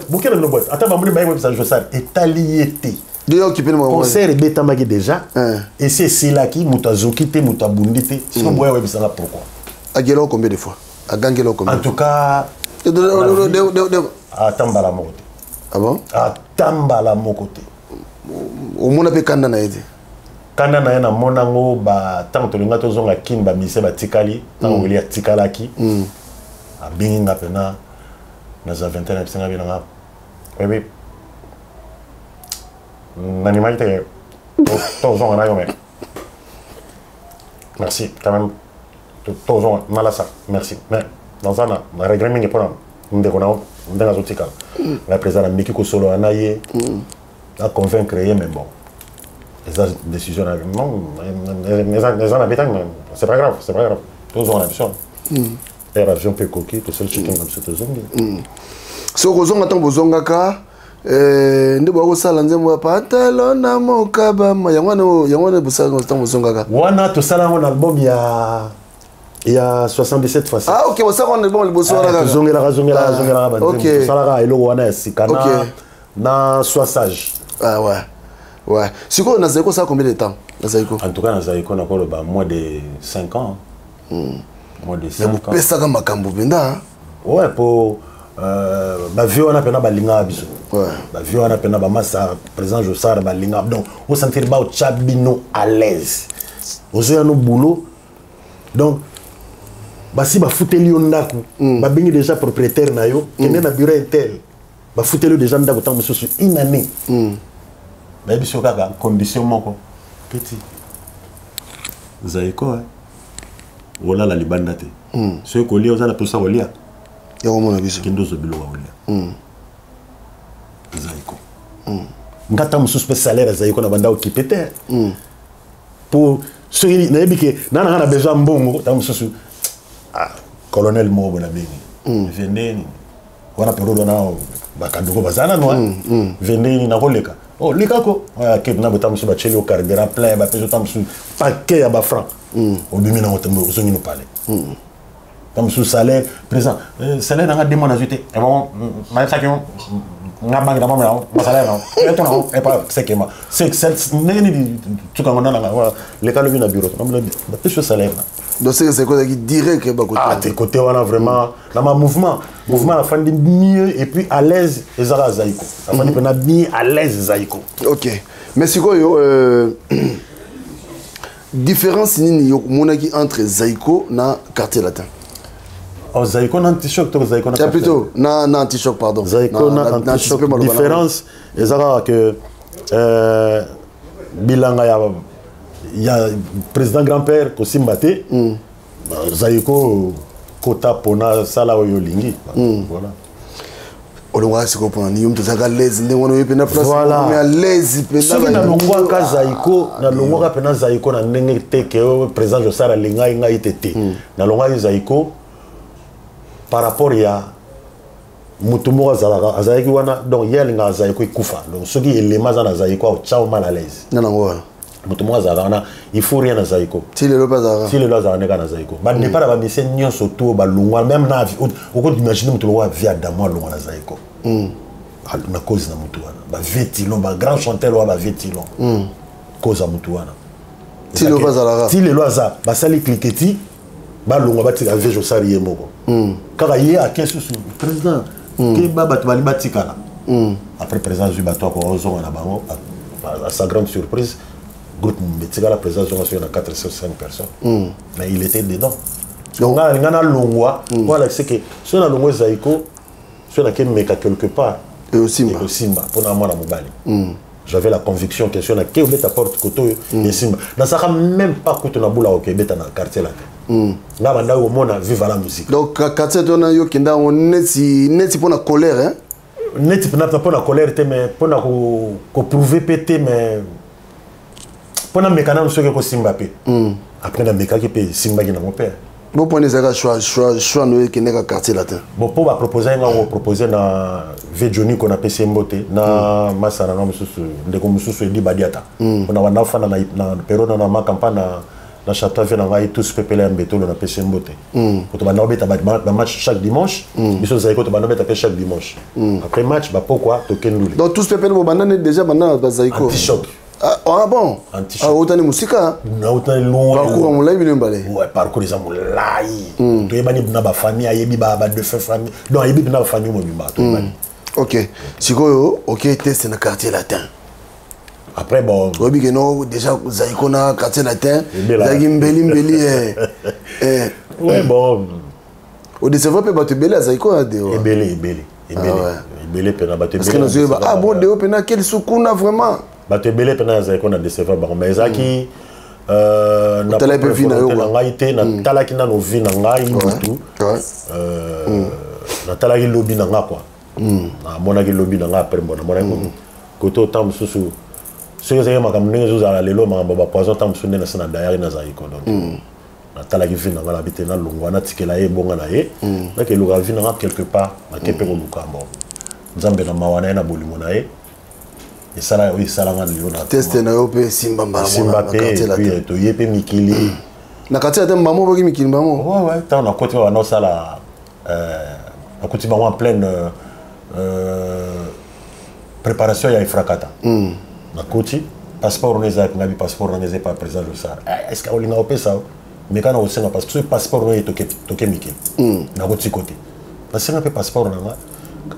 bokende no boîte, ata bamoni baye koyebisa Josar, etali ye te. De yo occupé na makambo. Concert ebetamaki déjà, esi esilaki, moto azoki te, moto abundi te. Siko boya oyebisanga pourquoi? Agela combien de fois? Agangela combien? En tout cas De ata mbala moko te. Ah bon? Ata mbala moko te. Omona mpe kanda na ye te? Kanda na ye namona yango ntango tolinga tozonga Kin, bamise batikali, ntango Wili atikalaki, abengi nga mpena na za 21, abisinga bi nanga oyebi nandimaki te tozonga na yo, mais merci quand même, tozonga nalasa, merci, mais naza na regret mingi mpona ndeko na yo ndenge azotikala. Ngai président nameki kosolola na ye, na convaincre ye, mais bon, eza décision na non, eza na betani, mais c'est pas grave, c'est pas grave, tozonga na biso. Air avion mpe ekoki, tosali checking na biso, tozongi. Soki kozonga, ntango bozongaka nde boya kosala nzembo ya Patalo na Mokabama, yango wana, yango wana bosala ntango bozongaka? Wana tosala yango na album ya 77 fois. Ah ok, bosala wana album liboso wana kaka. Tozongelaka, zongelaka, zongelaka banzembo, tosalaka eloko wana ya sika na Sois sage. Ah ouais, sikoyo nazali kosala combien de temps nazali ko? En tout cas nazali ko, nakoloba moins de 5 ans, moins de 5 ans. Bopesaka makambo mpenza. Ouais, po bavieux wana mpena balingaka biso, bavieux wana mpena, bamasa président Josar balingaka. Donc osentir baotya bino à l'aise, ozoya no boulot, donc basi bafuteli yo ndako, babengi déjà propriétaire na yo, kende na bureau intel, bafuteli yo déjà ndako ntango mosusu une année, bayebi so kaka condition moko: petit Zaiko, olala libanda te, soki kolia oza na mposa kolia, ya komona biso. Kende ozwa biloko ya kolia. Zaiko, nga ntango mosusu mpe salaire Zaiko na banda okipe te, po soki nayebi ke na nga na besoin mbongo, ntango mosusu, ah, colonel moko boye nabengi vendeni wana, periode wana bakandoko baza nano, vendeni nakoleka, oh likako ke na bota mosusu batieli yo carburant plein, bapesi yo ntango mosusu paquet ya bafranc, obimi nango te, ozongi no pale. Ntango mosusu salaire, président, salaire nanga 2 mois nazwi te, ebongo nayebisaki nga bangi na mama basalaire nango eto nango epa sekema ndenge nini tukango nananga leka lobi na bureau, bapesi yo salaire na. Donc c'est kozalaki direct bakote? Ah te, côté wana vraiment na ma mouvement nafandi mieux et puis à l'aise, ezaka Zaiko, nafandi mpena bien à l'aise Zaiko. Ok, mais sikoyo différence nini omonaki entre Zaiko na Quartier Latin? Oh, Zaiko na Antichoc to Zaiko na plutôt na Antichoc, pardon. Zaiko na Antichoc, différence eza kaka ke bilanga ya président grand-père kosimba te, Zaiko kota pona sala oyo olingi, voilà. Olongwaka sikoyo mpona nini? Yo moto ozalaka l'aise ndenge wana, oye mpena place à l'aise. Soki nalongwaka Zaiko, nalongwaka mpena Zaiko na ndenge te ke président Josar alingai ngai te te. Nalongwaki Zaiko par rapport ya motu moko azalaka, azalaki wana, donc ye alingaka Zaiko ekufa. Donc soki elema aza na Zaiko, aotya mal à l'aise. Nanango wana? Moto moko azalaka wana, il faut rien na Zaiko. Ti lelo mpe azalaka? Ti lelo azalaka ndeka na Zaiko. Badépart ya bamise nyonso to balongwa, même na okoimagine moto lokola vieux Adamo alongwa na Zaiko na cause na motu wana, bavieux Tilon, bagrand chanteur wana, bavieux Tilon, cause ya motu wana. Ti lelo mpe azalaka? Ti lelo aza. Basali cliqueti, balongwa, batika vieux Josari ye moko kaka, ye ake susu président keba, bato bali batikala. Après président azwi bato ako ozonga na bango, à sa grande surprise groupe etikala, président azonga soki na 4 5 personnes, mais il était dedans. Donc nga nalinga nalongwa po alakisi ke soki nalongwa Zaiko, soki nake meka quelque part, ekosimba. Ekosimba mpona mwana mobali. J'avais la conviction que soki nake obeta porte koto oyo, esimba. Nazalaka même pas kutu na bula oke ebeta na Quartier Latin. Nga bandaki komona Viva la Musique. Donc quartier to wana, yo okenda yango neti mpona colère, hein? Neti mpena mpona colère te, mais mpona koprouver mpe te, mais mpona meka nanu soki ekosimba mpe. Après namekaki mpe, esimbaki nango mpe. Bo mpona ezalaka choix no ekendeka Quartier Latin? Bon, mpo bapropose nga, kopropose na vieux Johnny, ko napesi ye mbote na masana na mosusu, ndeko mosusu Edi Badiata, mpona banda ofanda na periode na makampa na château, vieux na ngai tous pepele ya Mbetolo, napesi ye mbote. Po tobanda kobeta bamatch chaque dimanche, biso ozali ko tobanda kobeta mpe chaque dimanche après match, bapokwa tokendule. Donc tous pepele bobanda ne déjà banda na bazaiko? Antichoc. Ah bon? Antichoc. Ah, otani mosika. Nautani loin. Parcours ya molai bino mibale. Ouais, parcours eza molai. Toyebani na bafamille, ayebi badefunt famille, donc ayebi mpena bafamille mobimba, toyebani. Ok, sikoyo ok, test na Quartier Latin. Après bon, oyebi ke no déjà Zaiko na Quartier Latin ezalaki mbeli mbeli eh. eh. Ouais, bon, odecevoir mpe bato ebele ya Zaiko na Deo. Ebele, ebele, ebele. Ah, ebele mpena bato. Parce que nazoyeba, ah bon, Deo mpena quel sukuna vraiment. Bato ebele mpena ya Zaiko na décevoir bango, mais ezalaki otalaki mpe vie na yo. Na ngai te, natalaki nano vie na ngai mutu, natalaki lobi na nga quoi. Namonaki lobi na nga. Après bon, namonaki kote otan mosusu, soki ezalaki makambo ndenge ezozala lelo, makambo ya bapoison, ntango mosusu nde nasi na dayaki na Zaiko. Donc natalaki vie na nga, nabi te, nalongwa, natikela ye ebonga na ye, nakeluka vie na nga quelque part. Nake mpe koluka. Bon, Nzambe na mawa na ye, na bolingo na ye, esala oyo esalanga lelo na teste na yo mpe esimba. Mbala simba mpe, puis toye mpe mikili. Na kati ya te mbamo oboki mikili mbamo. Ouais, ntango nakoti, bana osala, nakuti bango en pleine préparation ya Efrakata. Nakoti, passeport wana ezalaki, ngabi passeport nanga eza epa président Losar. Est ce que olinga opesa meka na kosenga passeport? Soki passeport oyo toke mikili, nakoti kote, nasenga mpe passeport na nga.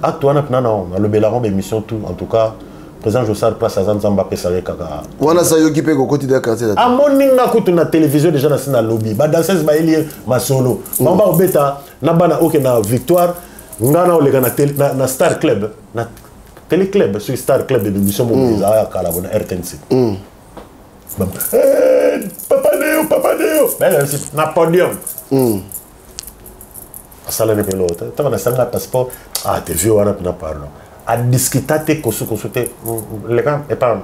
Acte wana mpena nalobela yango baémission tout. En tout cas, président Josar, place aza, Nzambe apesaka ye kaka. Wana sa yoki mpe kokoti da quartier. Amoni nga kutu na télévision déjà, nasi nalobi, badanseuse bayeli ye masolo, bango bakobeta na bana oke na Victoire, nga na oleka na Star Club, na Télé Club, soki Star Club, émission moko ezalaka ya kala bo na RTNC. Papa Deo, papa Deo na podium asalani mpe eloko te. Ntango nasanga passeport, ah te, vieux wana mpena, pardon, adiscuta te, kosukosu te, leka epa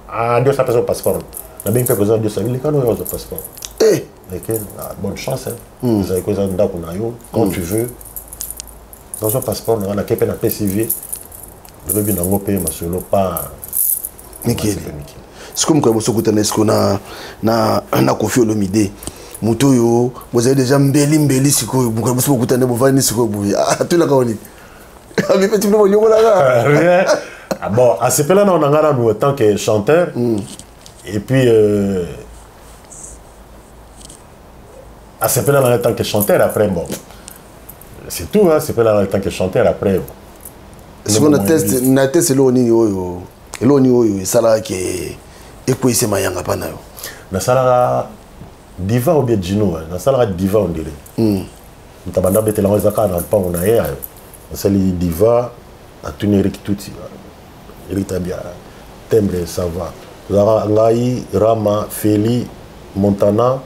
adios, apesa passeport. Nabengi mpe président Adios, leka no oyo azwa passeport. Eke, bonne chance, ezali ko eza ndako na yo quand tu veux. Nazwa passeport na nga, nake mpe napesi vieux, nalobi nango mpe masolo pa. Mikili sikoyo, mokolo boso okutana esiko na Kofi Olomide, moto oyo bozali déjà mbeli mbeli, sikoyo mokolo boso bokutana, bovandi sikoyo boye, atulaka oni mipeti bino bonyokolaka? Rien. Ah, bon, asepela na nga nanu en tant que chanteur et puis asepela na en tant que chanteur. Après bon, c'est tout hein, asepela na en tant que chanteur. Après bon, sikoyo na test eloko nini oyo, eloko nini oyo esalaka ekweyisa mayanga mpa na yo? Nasalaka Diva ou bien Gino, nasalaka Diva, on dirait moto abanda abetelango, eza kaka na lupango na ye ayo. Nasali Diva, atuni Erik Tuti, Erik Tabia, timbre ça va. Tozalaka ngai, Rama, Feli Montana,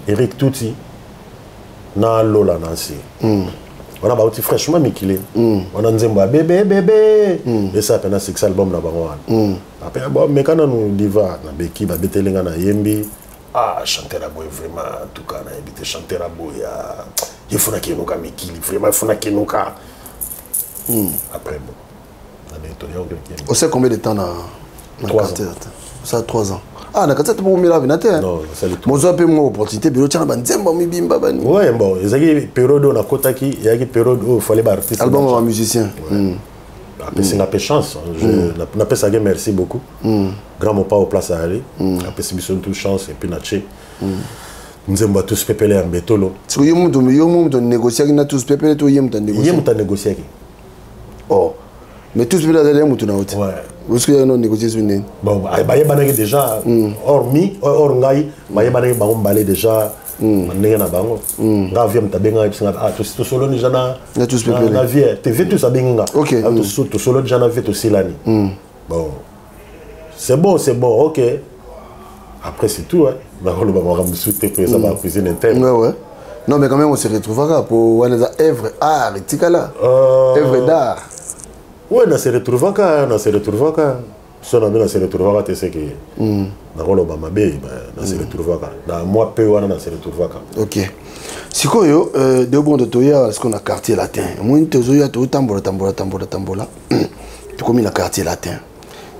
Erik Tuti na Lola Nansi. Wana bauti fraîchement mikili wana, nzembo ya bebe bebe esa mpe na succès album na bango wana. Après bon, meka nanu Diva, nabeki, babeteli nga, nayembi. Ah, chanteur ya boye vraiment, en tout cas nayebi te, chanteur ya boye ye funaki enuka mikili, vraiment efunaki enuka. Après bon, osali combien de temps na quartier? Osala 3 ans. Ah, na kati te bokomela bina te? Mozwa mpe mwa opportunité bilo tiana banzembo mibimba bani? Ouais, bon, ezalaki période oyo nakotaki, ezalaki période oyo fallait baartiste. Album ya bamusicien. Apesi nga mpe chance, napesaki merci beaucoup grand mopa au place ayali, apesi biso tout chance et puis natie nzembo ya Tous Pepele ya Mbetolo. Siko yo moto négociaki na Tous Pepele to ye moto? Ye moto anégociaki. Oh, mais Tous Pepele azali ye moto na yo te? Osoki yaki no négocier so ndeni? Bon, bayebanaki déjà, hormis or ngai, bayebanaki bango mibale déjà ndenge na bango. Nga vieux moto abengaka biso, ah, tosolo déjà na na vieux te, vieux tous abengi nga, tosolo déjà na vieux, tosilani. Bon, c'est bon, c'est bon, ok. Après c'est tout hein, nakoloba makambo mosusu te po eza bacuisine interne. Ouais. Non, mais quand même, on se retrouvera pour wana eza œuvre art etikala, œuvre d'art. Ouais, na se retrouvaka, na se retrouvaka so na mbi, na se retrouvaka te, seke nakoloba mabe, na se retrouvaka na mwa mpe wana, na se retrouvaka. Ok, sikoyo de bondo toya sikoyo na Quartier Latin. Omoni, tozoya, totambola, tambola, tambola, tambola, tokomi na Quartier Latin.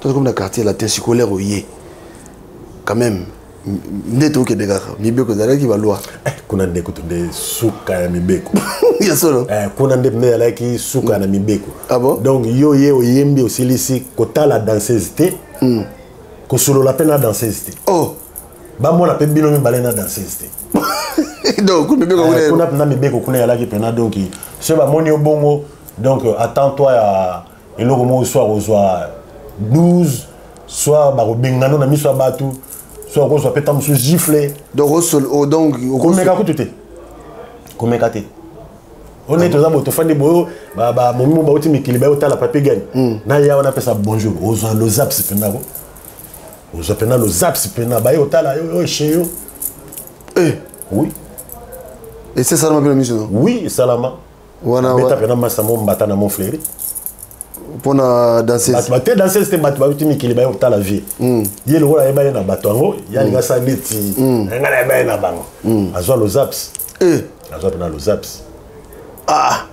Tokomi na Quartier Latin sikoyo, lere oye quand même nde tokende kaka mibeko ezalaki baloi. Kuna nde kutu nde suka ya mibeko. Ya solo? Kuna nde nde ezalaki suka na mibeko. Ah bon? Donc yo ye oyembi, osilisi, kotala danseuse te, kosolola mpe na danseuse te. Oh. Bamona mpe bino mibale na danseuse te. Donc mibeko? Kuna mpena mibeko kuna ezalaki mpena, donc soki bamoni yo bongo, donc attends toi ya eloko moko so akozwa. 12, soit bakobengana na miso ya bato, soit okozwa mpe ntango mosusu gifle. Donc oh, donc komeka kutu te, komeka te. One toza boye, tofandi boyo, momimo bauti mikili, baye otala Papi Gene na ya wana, apesa bonjour, ozwa lozaps mpena ko, ozwa mpena lozaps mpena, baye otala yo oyo chez yo. Eh. Oui. Et c'est salama mpe na miso? Oui, esalama. Wana beta mpena masa mo mbata na Montfleuri. Mpona danseuse? Bato bate danseuse te, bato bauti mikili, baye kotala vie. Ye lokola ayeba ye na bato yango, ye alinga asala neti ngai nayeba ye na bango, azwa lozaps. Eh. Azwa mpena lozaps. Ah.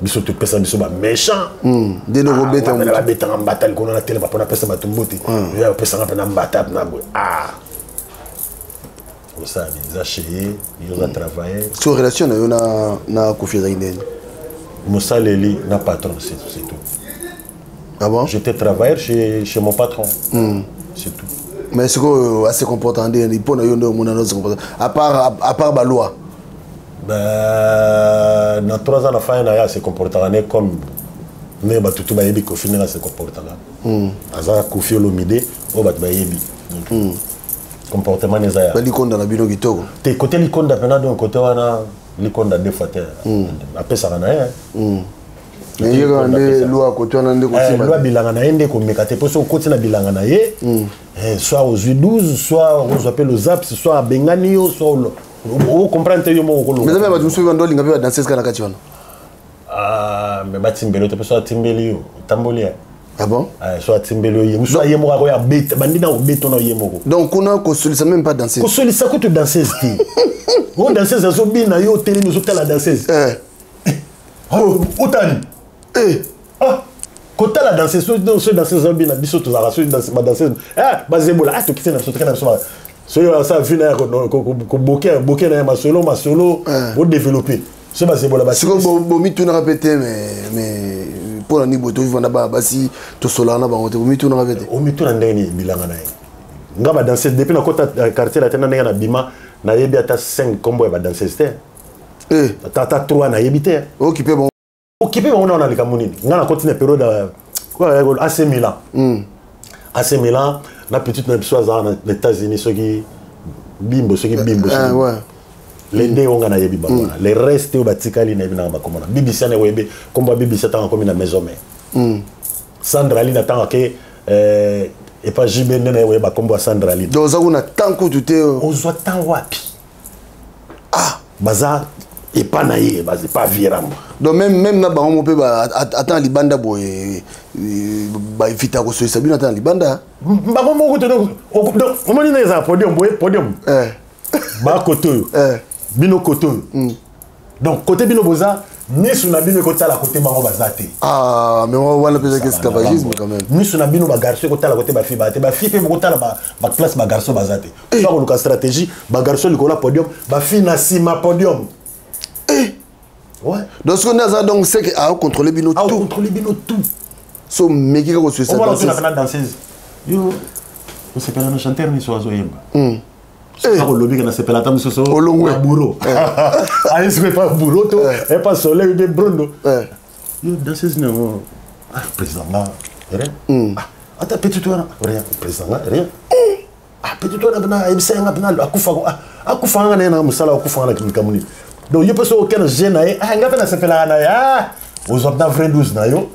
Biso topesa biso baméchant. Nde nokobeta. Moto babetanga mbata likolo na telema mpona apesa bato mbote, ye apesanga mpena mbata na boye. Ah, osala nini? Eza chez ye, yo oza travailler. So relation na yo na Kofi ezalaki ndeni? Mosaleli na patron, c'est tout. Ah bon? J'étais travailleur chez mon patron, c'est tout. Mais sikoyo ase comporte ndeni mpo na yo nde omona ase comporte, à part baloi? Ben, na 3 ans na fai na ye, ase comportaka ne comme ndenge bato tu bayebi Kofi, ndenge ase comportaka. Aza Kofi Olomide oyo bato bayebi. Donc, comportement na eza ya Balikonda na bino kitoko? Te, côté likonda mpena, donc côté wana likonda deux fois te, apesaka na ye. Mais ye kaka nde loi kote wana nde kosimba. Loi bilanga na ye nde komeka te, mpo soki okoti na bilanga na ye, soit ozwi 12, soit ozwa mpe lozaps, soit abengani yo, soit ocomprendre te yo moko kolonga. Mais eza mpe bato mosusu bando olinga mpe badanseuse kaka na kati wana. Ah, mais batimbeli yo te, mpo so atimbeli yo, otamboli ya. Ah bon? So atimbeli yo, ye so ye moko akoya beta, bandi na kobeta na ye moko. Donc kuna kosolisa même pas danseuse? Kosolisa kutu danseuse te. O danseuse azobina, yo otelemi, ozotala danseuse. Otani. Ah, kotala danseuse, so danseuse azobina, biso tozalaka so badanseuse bazebola, ah, tokiti na biso, toke na biso, soki asala vi na ye koboke boke na ye masolo masolo, bodéveloppe so bazebola. Sikoyo bomitunaka mpe te, mais mpo na nini boye tovivre na bana basi, tosolaka na bango te? Bomitunaka mpe te? Omituna ndenge nini? Bilanga na ye, nga badanseuse, depuis nakota quartier la te na ndenge na bima, nayebi ata 5 kombo ya badanseuse te. Ata 3 nayebi te. Okipe bango? Okipe bango na wana likambo nini? Nga nakoti na période ya AC Milan. AC Milan na petite na biso azala na États-Unis, soki bimbo, soki bimbo, soki les deux oyo nga nayebi bango wana. Les reste oyo batikali, nayebi nanga bakombo na BBC ane, oyebi kombo ya BBC ntango akomi na Maison Mère, Sandra Ali na ntango ake epa JB, nde naye oyeba kombo ya Sandra Ali. Donc oza kuna temps kutu te? Ozwa temps wapi? Ah, baza epa na ye, baza epa virambo. Donc même na bango mo mpe ata na libanda boye, baevita kosolisa bino ata na libanda? Bango moko te. Donc omoni ndenge ezala podium boye, podium bakote oyo, bino kote oyo, donc kote bino boza, misu na bino ekotala kote bango baza te. Ah, mais wana mpe ezaki esclavagisme quand même. Misu na bino bagarçon ekotala kote bafille baza te, bafille mpe bokotala baplace bagarçon baza te. So koluka stratégie, bagarçon likolo ya podium, bafille na nsima podium. Ouais. Donc soki nde aza, donc c'est que aocontrôle bino tout. Aocontrôle bino tout. So meki kaka kosolisa. Omona otuna pena danseuse: yo osepela na chanteur miso azoyemba? Akolobi ke nasepela ata mosusu. Olongwe. Na bureau aye, soki epa bureau to epa soleil mpe brondo, yo danseuse nango, ah, président nga rien. Ah, ata petit wana rien, président nga rien. Ah, petit wana mpena ayebisa yanga mpena akufa, akufa nga na ye nanga mosala, akufa nga na likambo nini? Donc yo mpe soki okende je na ye, ah, nga mpe nasepelaka na ye, ah, ozwa mpena vrai 12 na yo,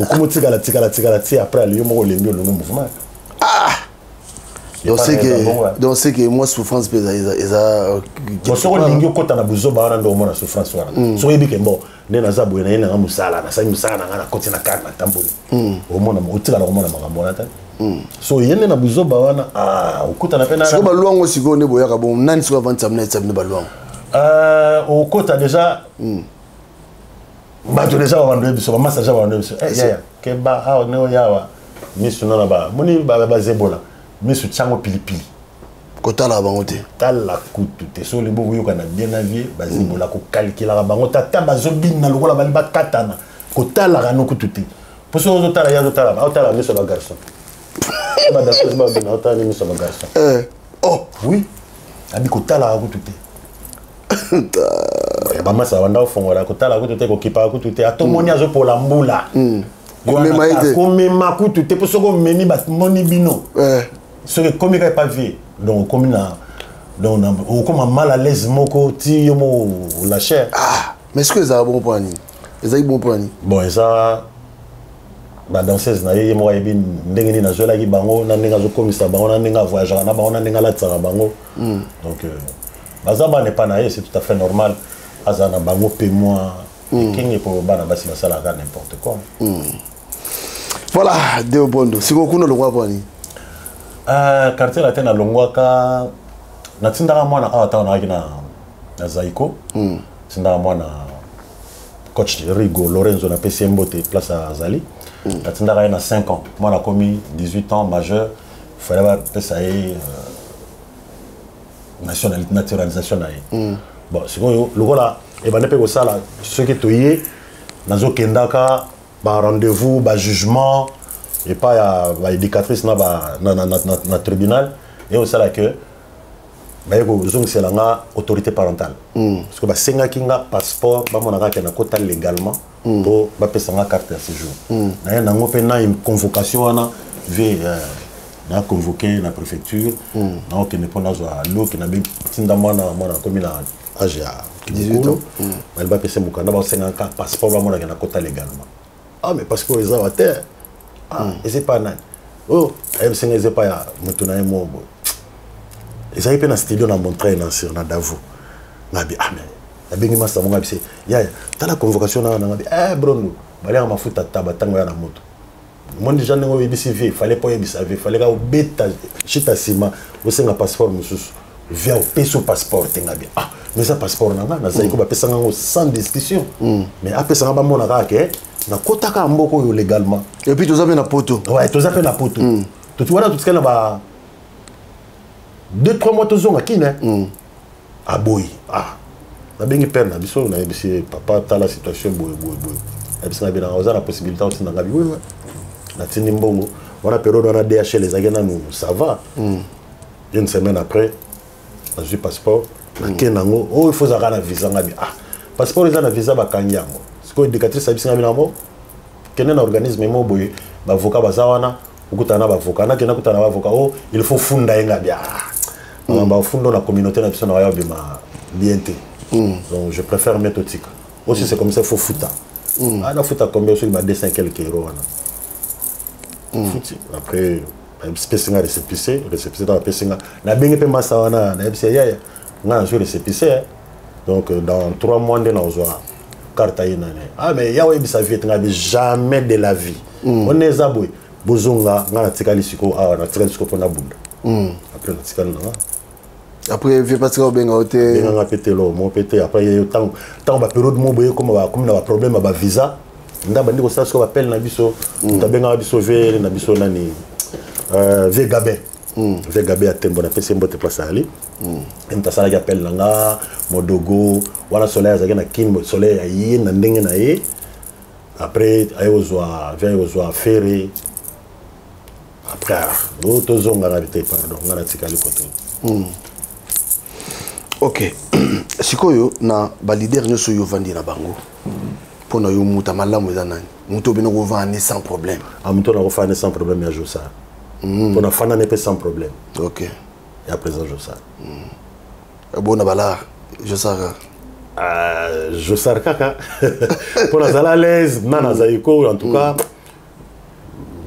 okoma otikala tikala tikala ti après ali yo moko olembi, olongo mouvement. Donc c'est que moi souffrance mpe eza. Bon, soki olingi okɔta na buzoba wana, nde omona souffrance wana. Soki oyebi ke bon, nde naza boye, na ye nanga mosala, nasali mosala na ngai, nakoti na karte, natamboli, omona otikala komona makambo wana te. So ye nde na buzoba wana, okutana mpe. Sikoyo balwango, sikoyo nde boyaka bon, nani sikoyo avandisa bino, ayetisa bino balwango? Okota déjà, bato déjà babando ye biso, bamasa déjà babando ye biso: yaya, keba awa, ne oyo awa, misu nana ba moni bazebola misu, tiango pilipili. Kotala bango te? Tala kutu te. So olingi koyokana bien na vie, bazebola kokalikilaka bango te, ata bazobina lokola bali bakatana, kotalaka no kutu te, mpo soki ozotala ye, azotala, aotala miso ya bagarçon, badanseuse babina, aotala ni miso ya bagarçon. Oh. Oui, abi kotalaka kutu te. Bamasa banda ofongola, kotala kutu te, kokipaka kutu te. Ata omoni azopola mbula. Komema ye te. Komema kutu te, mpo soki omemi bamoni bino, soki ekomi kaka epa vie, donc okomi na, donc okoma mal à l'aise moko ti yo moko olacher. Ah, mais est-ce que ezalaka bongo mpo na nini? Ezalaki bongo mpo na nini? Bon, eza badanseuse na ye, ye moko ayebi ndenge nini azwelaki bango, na ndenge azokomisa bango, na ndenge avoyageaka na bango, na ndenge alatisaka bango. Donc baza bana epa na ye, c'est tout à fait normal azala na bango mpe mwa ekingi, mpo bana basi basalaka n'importe quoi. Voilà, Deo Bondo, sikoyo kuna olongwa mpo nini? Quartier Latin nalongwaka, natindaka mwana awa ntango nakaki na Zaiko. Natindaka mwana, coach Rigo Lorenzo, napesi ye mbote place azali. Natindaka ye na 5 ans, mwana akomi 18 ans, majeur, fallait bapesa ye nationalité, naturalisation na ye. Bon, sikoyo lokola ebandi mpe kosala, soki toye nazokendaka barendez-vous, bajugement epai ya baéducatrice na, ba, na, na, na, na, na tribunal, ye kosala ke baye kozongisela nga autorité parentale, parce que basengaki nga passeport, bamonaka ke nakota légalement mpo bapesa nga carte ya séjour. Naye nango mpe na convocation wana vie, na convoqué na préfecture, naokende mpo nazwa loki na tinda mwana. Mwana akomi na age ya 18. Bali bapesa mokanda, basengaka passeport, bamonaka nakota légalement. Ah, mais passeport eza wa te. Ah, eza epa nani? Oh, ayebisinga eza epa ya moto na ye moko boye. Ezalaki mpe na studio na Montreuil, na sur na Davo. Ngabi, ah, mais nabengi masa mo, ngabi se yaya, tala convocation na nga. Ngabi, eh, Brondo, baliaka mafuta taba ntango ya na moto. Omoni déjà ndenge oyebisi vie, fallait mpo oyebisa vie, fallait ka obeta shita nsima, osenga passeport mosusu. Via opesi o passeport te. Ngabi, ah, mais eza passeport na nga, nazali ko bapesanga yango sans discussion, mais apesanga bamona kaka ke nakotaka mboka oyo légalement. Et puis toza mpe na Poto. Ouais, toza mpe na Poto. Toti wana totikali na ba 2 3 mois, tozonga kine. Aboyi. Ah, nabengi père na biso, nayebisi ye: papa, tala situation boye boye boye. Nayebisi nga benanga oza na possibilité otinda. Nga bi oui, natindi mbongo wana. Période wana DHL ezalaki nanu, ça va. Une semaine après nazwi passeport, nakende nango. Oyo il faut ozalaka na visa. Nga bi, ah, passeport eza na visa, bakangi yango. Sikoyo éducatrice ayebisi nga binango: kende na organisme mo boye, bavocat baza wana, okutana na bavocat. Nakende, nakutana na bavocat. O il faut funda ye. Nga bi, ah, makambo afunda na communauté na biso na waya obima bien te, donc je préfère mieux totika aussi. C'est comme ça, il faut futa. Ah, nafuta combien? Soki ba 200 quelque euro wana, futi. Après apesi nga récépissé. Récépissé ntango apesi nga, nabengi mpe masa wana, nayebisi ye: yaya, nga nazwi récépissé, donc dans 3 mois nde nazwa carte. Aye nani? Ah, mais ya oyebisa vie te. Nga bi, jamais de la vie. Wana eza boye, bozonga. Nga natikali sikoyo awa, natikali sikoyo mpo nabunda. Après natikali nanga. Après vie patika obenga yo te? Benganga mpe te, lo mo mpe te. Après ntango bapériode mo boye koma, bakomi na baproblème ya bavisa, nda bandi kosala sikoyo bapele na biso. Moto abengaka biso vie na biso nani, vie Gabin, vie Gabin ya Tembo, napesi ye mbote place ali. Ye moto asalaki appel na nga. Modogo wana Soleil azalaki na Kine, Soleil aye na ndenge na ye. Après aye kozwa vie, aye kozwa Ferre. Après o tozongaka te, pardon, nga natikali koto. Ok, sikoyo na baleader nyonso oyo ovandi na bango, mpo na yo moto ya malamu eza nani? Moto obena kovanda sans problème? Ah, moto nakofanda sans problème ya Josar, mpo nafanda ne mpe sans problème. Ya président Josar. Bona balar Josar? Josar kaka, mpo nazala à l'aise na nazali ko, en tout cas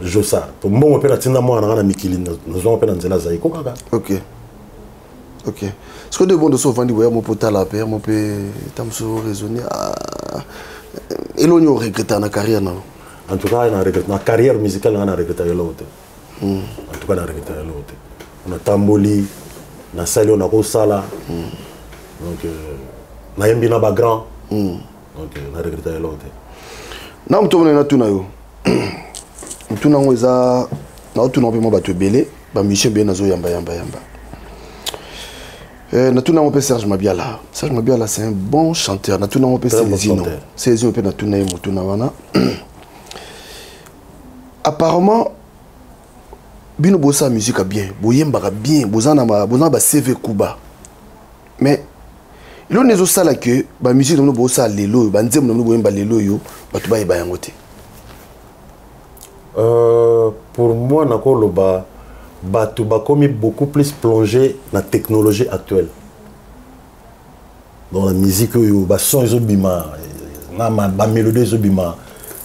Josar, po mbongo mpe natinda mwana nanga na mikili, nazwanga mpe na nzela azali ko kaka. Ok, sikoyo nde bondo so ovandi boya mo mpo tala mpe mo mpe ta mosu raisonner, eloni oregreta na carrière na yo? En tout cas na regrette na carrière musicale nanga, na regretta eloko te. En tout cas na regretta eloko te. Natamboli, nasali oyo nakosala, donc nayembi na bagrand, donc na regretta eloko te. Na moto omona, natuna yo motuna yango eza, naotuna mpe mwa bato ebele, bamusicien ebele nazoyamba yamba yamba. Natuna yango mpe Serge Mabiala. Serge Mabiala, c'est un bon chanteur. Natuna yango mpe Celezino. Celezino mpe natuna ye motuna wana. Apparemment bino bosala musique ya bien, boyembaka bien, boza na ba CV kuba, mais eloko nde ezosala ke bamusique na bino bosala lelo oyo, banzembo na bino boyemba lelo oyo, bato bayeba yango te. Pour moi, nakoloba bato bakomi beaucoup plus plongé na technologie actuelle. Dans la musique oyo bason ezobima na bamélodie ezobima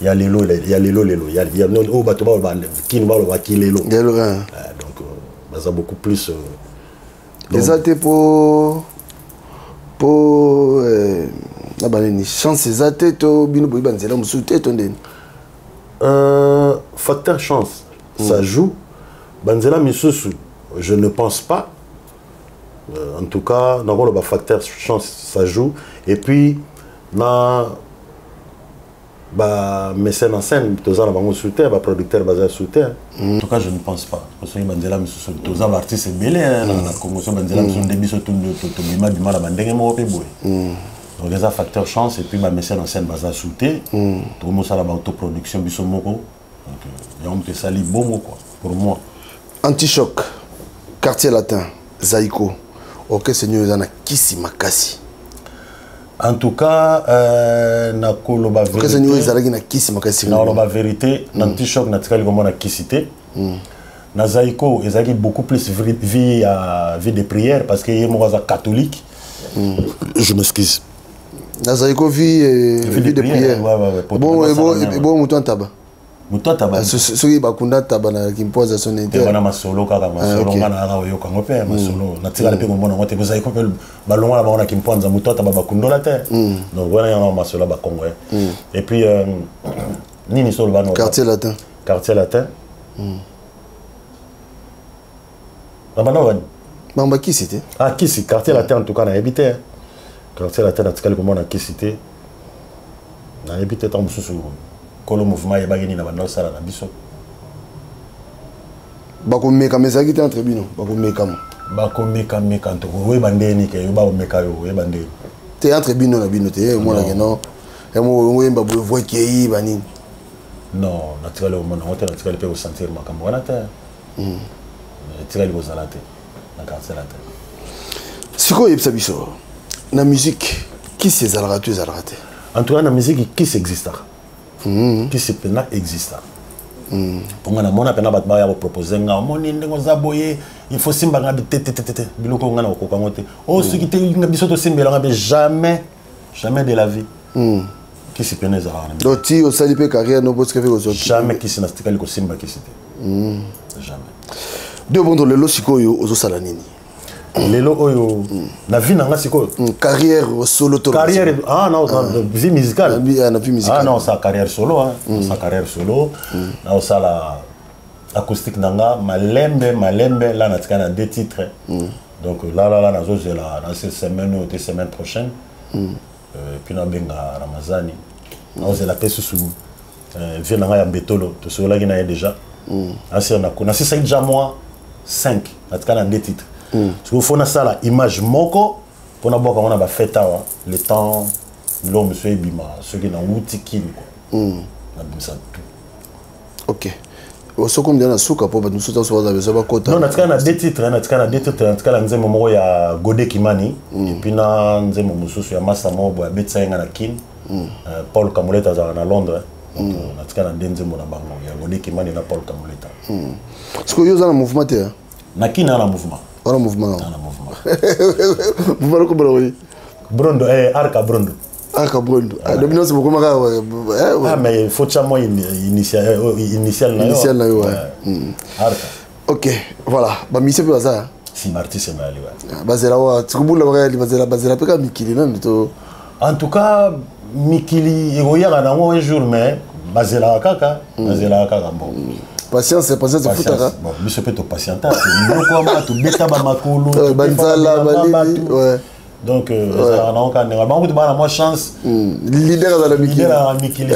ya lelo, ya lelo lelo, oyo bato baloba kini, baloba kilelo. Lelo. Donc baza beaucoup plus Eza te po na banini, chance eza te, to bino boyi banzela mosusu te, to ndeni? Facteur chance, ça joue. Banzela misusu, je ne pense pas. En tout cas, nakoloba facteur chance, ça joue, et puis na bamécène en scène toza na bango sous terre, baproducteur baza sous terre. En tout cas, je ne pense pas. Soki banzela misusu, toza baartiste ebele na Congo. So banzela misusu nde biso tobima bima na bandenge moko mpe boye. Donc eza facteur chance et puis bamécène en scène baza sous te, tokomosala baautoproduction biso moko. Donc yango moto esali bongo quoi, pour moi. Antichoc, Quartier Latin, Zaiko, orchestre nio eza na kisi makasi? En tout cas, nakoloba Orchestre nio ezalaki na kisi makasi? Nakoloba vérité, na Antichoc natikali komona kisi te. Na Zaiko ezalaki beaucoup plus vie ya vie de prière, parce que ye moko aza catholique. Je m'excuse. Na Zaiko, vie vie de prière. Ouais. Bon, bon, moto antaba. Moto ataba. Soki bakunda taba na Kimpoza, son te wana masolo kaka masolo. Nga na kaka oyoka yango mpe masolo, natikala mpe komona yango te. Zaiko mpe balongwa na bango na Kimpwanza, moto ataba bakundola te. Donc wana yango masolo ya bakongo. Et puis nini so oloba? Quartier Latin. Quartier Latin na banda wani? Bamba kisi te. Ah, kisi. Quartier Latin, en tout cas nayebi te. Quartier Latin natikali komona kisi te, nayebi te. Ntango mosusu kolo mouvement ayebaki nini na banda osala na biso. Bakomekama ezalaki te entre bino, bakomekama? Bakomekameka ntoko, oyeba ndeni ke yo bakomeka yo, oyeba ndeni? Te, entre bino na bino te, omonake non, oyemba boye, voix ekei, banini. Non, natikali komona yango te, natikali mpe kosentir makambo wana te, etikali kozala te na Quartier Latin. Sikoyo oyebisa biso, na musique kisi ezalaka to ezalaka te? En tout cas, na musique kisi existaka, kisi mpena existaka. Mponga namona mpena bato baya kopropose nga: omoni ndenge oza boye, il faut simbanga te te te te, biloko nga na kokoka yango te. O soki te nga biso tosimbelanga mpe, jamais, jamais de la vie. Kisi mpena ezalaka na Donc ti osali mpe carrière no, bosika mpe kozwa? Jamais, kisi natikali kosimba kisi te, jamais. De bondo, lelo sikoyo ozosala nini? Lelo oyo na vie na nga sikoyo? Carrière solo to? Carrière, ah non, vie musicale. Na vie musicale. Ah non, sa carrière solo, hein, sa carrière solo, na osala acoustique na nga malembe malembe. Là natika na deux titres. Donc là là là, nazozela na cette semaine oyo te, semaine prochaine. Puis nabenga Ramazani, naozela mpe susu vie na ngai ya Mbetolo, tosololaki na ye déjà. Nasisaki déjà moi 5, natika na deux titres. Sikoyo faut nasala image moko mpo nabwaka yango na bafete awa, le temps biloko mosusu ebima. Soki nawuti kini quoi, nabimisa tout. Ok, soki omdia na suka, mpo bato mosusu taso baza besoin bakota. Non, natikala na deux titres, natikala na deux titres. Natikala nzembo moko ya Gode Kimani et puis na nzembo mosusu ya masa moko boye abetisa ye nga na Kine, Paul Kamuleta, azalaka na Londres. Donc natikala na nde nzembo na bango ya Gode Kimani na Paul Kamuleta. Sikoyo yo oza na mouvement te? Na Kine na mouvement. Wana mouvement? Na mouvement. Mouvement lokobola oyi? Brondo, Arca Brondo. Arca Brondo. Ah, donc nyonso bokoma kaka? Ah, mais il faut tia moi initial, initial na yo. Initial na yo, ouais. Arca. Ok, voilà, bamusicien mpe baza? Si, baartiste bayali, ouais. Bazela wa tikobula, bakayali, bazela, bazela mpe kaka mikili nanu to? En tout cas, mikili ekoyaka nango un jour, mais bazelaka kaka, bazelaka kaka. Bon. Patience, patience efutaka. Bon, biso mpe topatienta, tonokwama, tobeta bamakolo. Banzala banini, ouais. Donc ezalaka nango kaka ndenge bango kutu baa na mwa chance. Leader azala mikili. Leader azala mikili,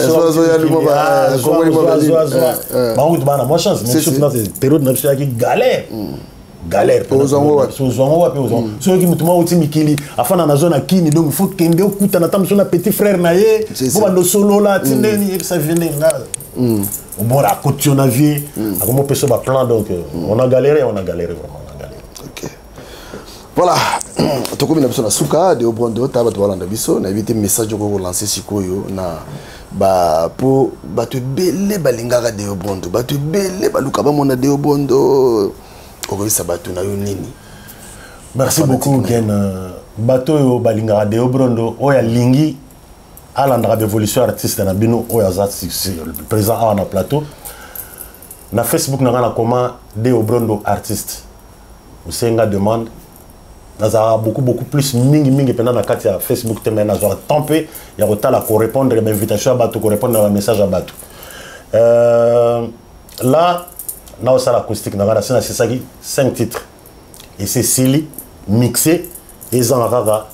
bango kutu baa na mwa chance. Mais biso mpena période na biso eyaki galère, galère. Ozwango wapi? Ozwango wapi? Ozwango soki motu moko auti mikili, afanda na zone akini, donc faut kende okutana ta mosu na petit frère na ye po bando osolola ti ndeni yebisa vie ndenge nga obora akoti yo na vie, akomi opesa baplan. Donc on a galéré, on a galéré vraiment, on a galéré. Ok, voilà, tokomi na biso na suka. Deo Brondo, ta bato balanda biso, nayebi te message okoki kolancer sikoyo na Ba po bato ebele balingaka Deo Bondo, bato ebele baluka bamona Deo Bondo. Okoyebisa bato na yo nini? Merci beaucoup Ken. Bato oyo balingaka Deo Brondo, oyo alingi alandaka baévolution artiste na bino oyo aza présent awa na plateau. Na Facebook na nga na koma Deo Brondo artiste. Osenga demande. Nazalaka beaucoup, beaucoup plus mingi mingi mpena na kati ya Facebook te, mais nazwaka temps mpe ya kotala korépondre ba invitation ya bato, korépondre na ba message ya bato. Là naosala acoustique na nga, nasi nasisaki 5 titres ese esili mixé, ezanga kaka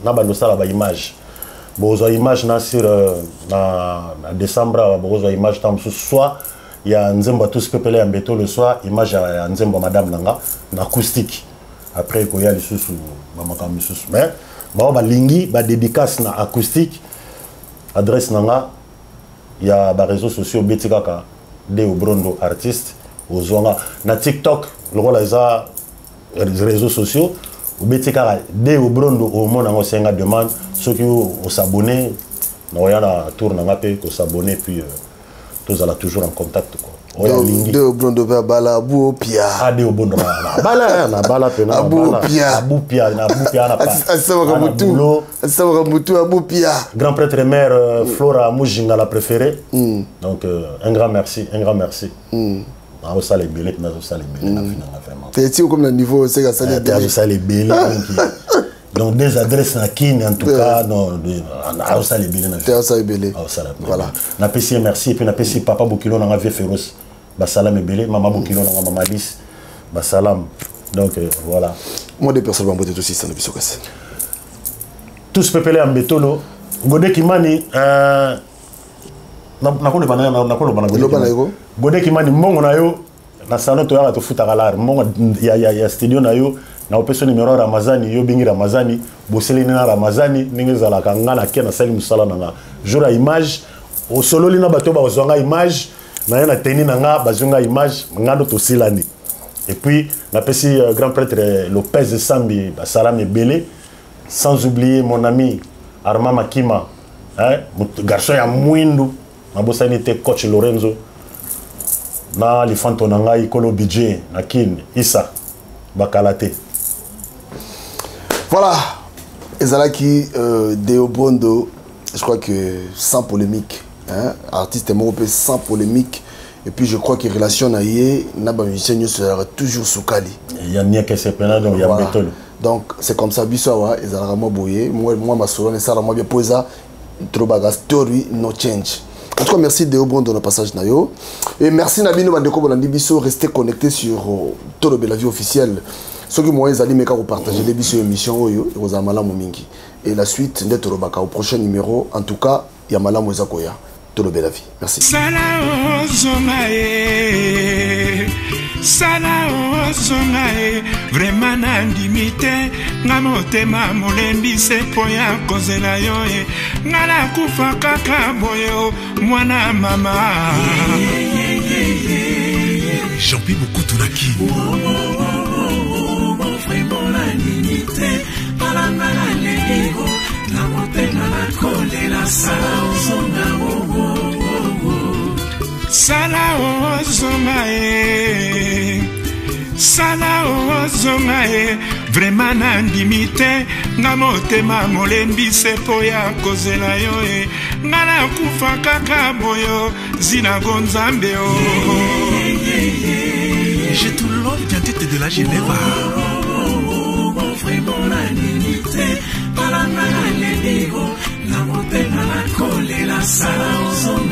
na bando osala ba image. Bozwa image na sur na décembre awa, bokozwa image ntango mosusu soit ya nzembo ya tous pepele ya mbeto le soir, image ya nzembo ya madame na nga na acoustique. Après ekoya lisusu bamakambo misusu, mais bao balingi badédicace na acoustique, adresse na nga ya baréseaux sociaux, obeti kaka Deo Brondo artiste, ozwanga na TikTok lokola eza réseaux sociaux, obeti kaka Deo Brondo, omona yango, osenga demande. Soki osabone, nakoya na tour na nga mpe kosabone, puis tozala toujours en contact quoi. Oyo alingi. Deo Brondo mpe abala abu opia. Ah, Deo Brondo abala, nabala mpe. Abu opia. Abu pia, na abu pia na pa. Asamaka mutu, asamaka mutu abu pia. Grand prêtre mère Flora Mujinga la préférée. Donc un grand merci, un grand merci. Nazosala ebele mpe nazosala ebele na vie nanga vraiment. Te ti okomi na niveau oseka asali ebele. Azosala ebele donc des adresses na Kine en tout cas, non, azosala ebele na vie. Te asala ebele. Azosala. Voilà, napesi ye merci et puis napesi papa bokilo nanga, vieux féroce, basalam ebele, mama bokilo nanga, mama Alice, basalam. Donc voilà. Moi des personnes bambote tosisa na biso kasi. Tous pepele ya mbetolo Gode Kimani, nakoloba nakoloba na Gode Kimani, mbongo na yo na salon toyaka tofutaka lar, mbongo ya studio na yo, na opesa numéro ya Ramazani, yo bengi Ramazani, boseleni na Ramazani ndenge ezalaka. Nga na ke nasali mosala na nga, jour ya image osololi na bato bazwa nga image na ye na teni na nga, bazwi nga image nga ndo tosilani. Et puis napesi grand prêtre Lopez Sambi basalami ebele, sans oublier mon ami Armand Makima, hein, garçon ya mwindu, nabosani te coach Lorenzo na lifanto na ngai kolo budget na Kin Isa bakala te. Voilà, ezalaki Deo Brondo, je crois que sans polémique, hein, artiste moko mpe sans polémique. Et puis je crois que relation na ye na ba musicien nyonso ezalaka toujours sukali. Ya niekese pena donc ya betolo. Donc c'est comme ça biso awa ezalaka mwa boye, mwa masolo esala mwa bien po eza tolobaka story no change. En tout cas, merci Deo Brondo na passage na yo. Et merci na bino bandeko bolandi biso, restez connectés sur Tolobela Vie officielle. Soki moyen ezali, meka kopartager les biso émission oyo ekozala malamu mingi. Et la suite nde tolobaka au prochain numéro. En tout cas, ya malamu eza koya. Tolobela Vie. Merci. Sala ozonga ye, sala ozonga ye, vraiment nandimi te, nga motema molembi se mpo ya kozela yo ye, nga nakufa kaka boye mwana mama. Jean-Pi Mokutu na Kin. Vraiment nandimi te, talanga naleli na motema nakolela, sala ozonga, sala ozonga ye, sala ozonga ye, vraiment nandimi te, nga motema molembi se mpo ya kozela yo ye, nga nakufa kaka boyo zinago nzambe o. J'ai tout love tête de la Geneva. Vraiment nandimi te, talanga naleli na motema nakolela, sala ozonga.